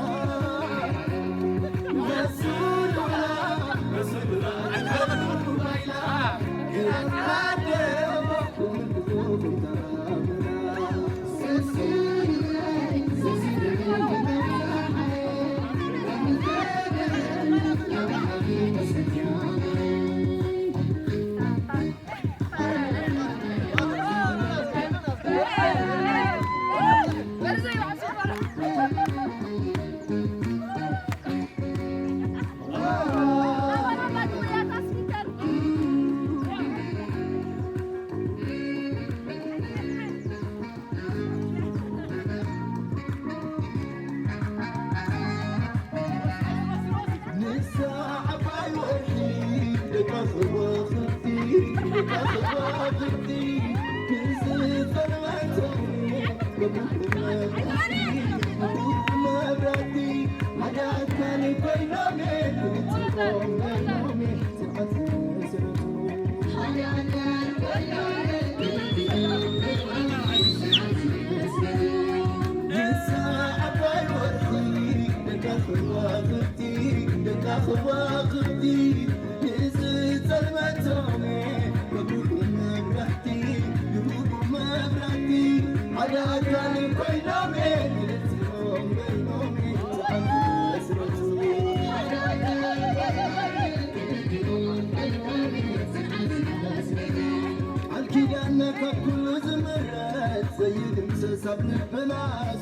ቃል ኪዳንና ካብ ኩሉ ዝምረጽ ዘይድምሰስ ኣብ ልብና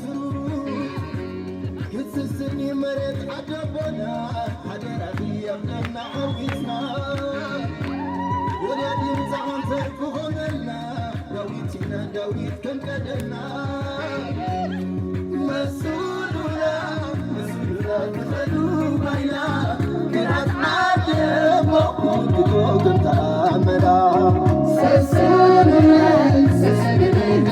ስሩር። ክትስስኒ መሬት ዓደቦና ሓደራኺ ኣብለና ዓዊትና። ወለዲ ምጻን ተርፍ ኾነልና ዳዊት ኢና ዳዊት ከም ቀደምና። መስሉና መስሉና ክኸዱ ባይና ግራት ዓደቦ ክቶ ከም ተኣመላ። ሰስሉና ሰስሉና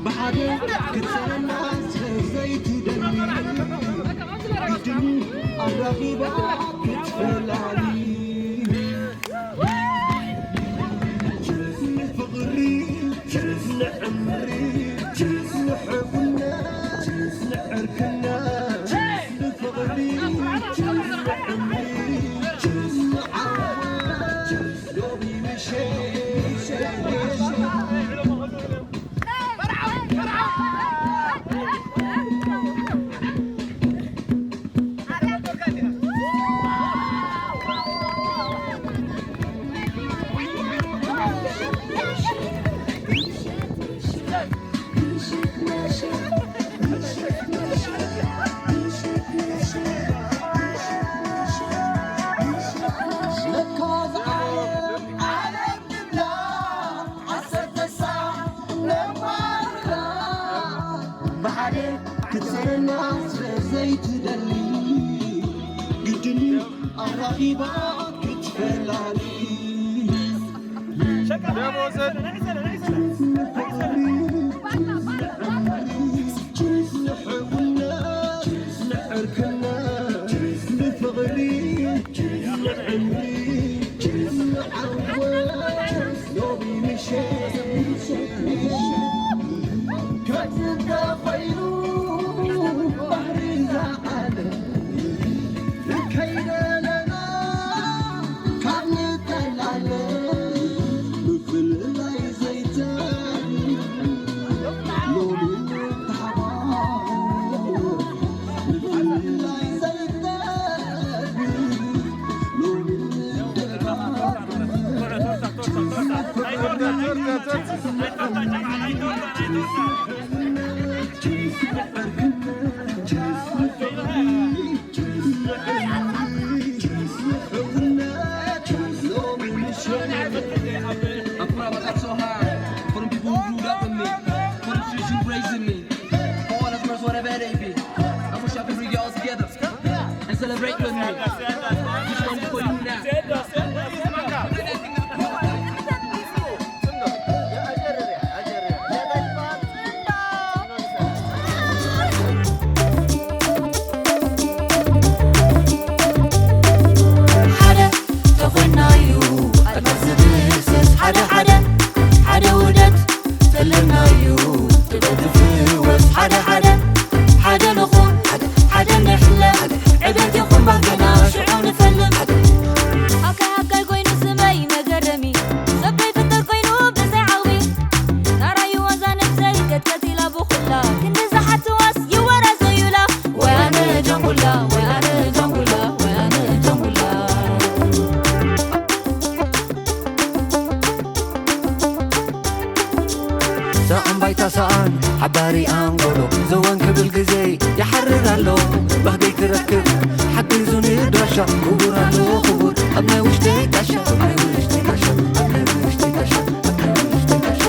ብሓደ ክትሰለና ዘይትደሊ ግድን ኣራኺባ ክትፈላሊ። ዘይትደሊ ግድን ኣራኺባ ክትፈላሊ። ንሕውነት፣ ንዕርክነት፣ ንፍቕሪ፣ ንዕምሪ፣ ንዓወት ሎሚ ምሸት። Akura, but that's so hard. For the people who grew up with me, for the tradition raising me, for all the girls, whatever it may be. I wish I could bring you all together and celebrate with me. This one is for you now. ሓደ ተኾይናዩ ኣድማስ ዝድህስስ ሓደ ሓደ ሓደ ውደት ተለናዩ ጥበብ ዝፍወስ ሓደ ሓደ ሓደ ንኹን ሓደ ሓደ ንሕለም ዕቤት ይኹን ባገና ሽዑ ንፈልም። ሃካይ ሃካይ ኮይኑ ስመይ መገረሚ ሰብ ከይፍጠር ኮይኑ ብዘይ ዓቕሚ ናራዩ ዋዛ ነብሰይ ቀጥቀጥ ኢላ ብኹላ ክንዲ ዝሓትዋስ ይወራዘዩላ። ወይ ኣነ ጃንጉላ ወይ ኣነ ጃንጉላ ወይ ኣነ ጃንጉላ። ሰኣን ባይታ ሰኣን ሓባሪ ኣንጎሎ ዘወን ክብል ግዜ ይሓርር ኣሎ። ባህገይ ትረክብ ሓግዙኒ ድራሻ ክቡር ኣሎ ክቡር ኣብ ናይ ውሽጠይ ጋሻ ኣብ ናይ ውሽጠይ ጋሻ ኣብ ናይ ውሽጠይ ጋሻ ኣብ ናይ ውሽጠይ ጋሻ።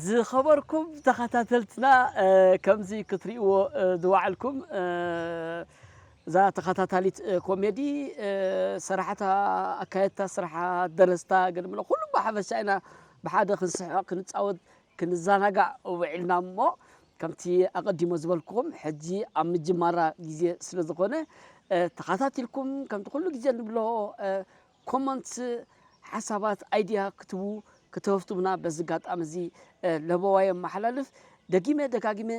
ዝኸበርኩም ተኸታተልትና፣ ከምዚ ክትርእይዎ ዝወዓልኩም፣ እዛ ተኸታታሊት ኮሜዲ፣ ሰራሕታ፣ ኣካየድታ ስራሓ፣ ደረስታ፣ ገለ ምለ ኩሉ ብሓፈሻ ኢና ብሓደ ክንስሕቕ፣ ክንጻወት፣ ክንዘናጋዕ ውዒልና። እሞ ከምቲ ኣቐዲሞ ዝበልኩኹም፣ ሕጂ ኣብ ምጅማራ ግዜ ስለ ዝኾነ፣ ተኸታቲልኩም ከምቲ ኩሉ ግዜ ንብሎ፣ ኮመንት፣ ሓሳባት፣ ኣይድያ ክትቡ፣ ክተህፍቱምና በዚ ኣጋጣሚ እዚ ለበዋይ የመሓላልፍ። ደጊመ ደጋጊመ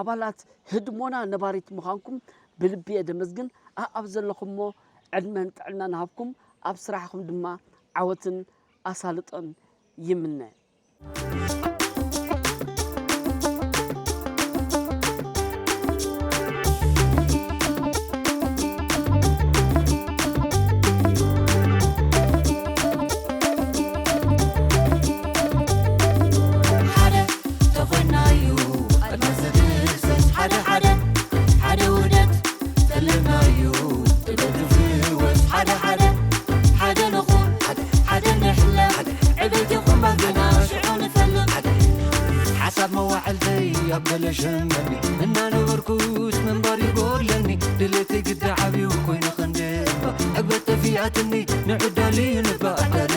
ኣባላት ህድሞና ነባሪት ምዃንኩም ብልቢ እየ ደመስግን። ኣኣብ ዘለኹሞ ዕድመን ጥዕናን ሃብኩም፣ ኣብ ስራሕኹም ድማ ዓወትን ኣሳልጦን ይምነ። ሓደ ተኾይናዩ ኣድማስ ዘድሰስ፣ ሓደ ሓደ ሓደ ውደት ተለናዩ ጥበብ ዝፍወስ፣ ሓደ ሓደ ሓደ ንኹን፣ ሓደ ንሕለም፣ ዕቤት ይኹን ባገና ሽዑ ንፈልም። ሓሳብ መዋዕልተይ ኣብ ገለ ሸመኒ እናነበርኩስ ምንባር ይጎድለኒ፣ ድሌተይ ግዳ ዓብዩ ኮይኑ ክንድባ ዕግበት ጠፊኣትኒ ንዕዳሊ ንባ ኣዳሊ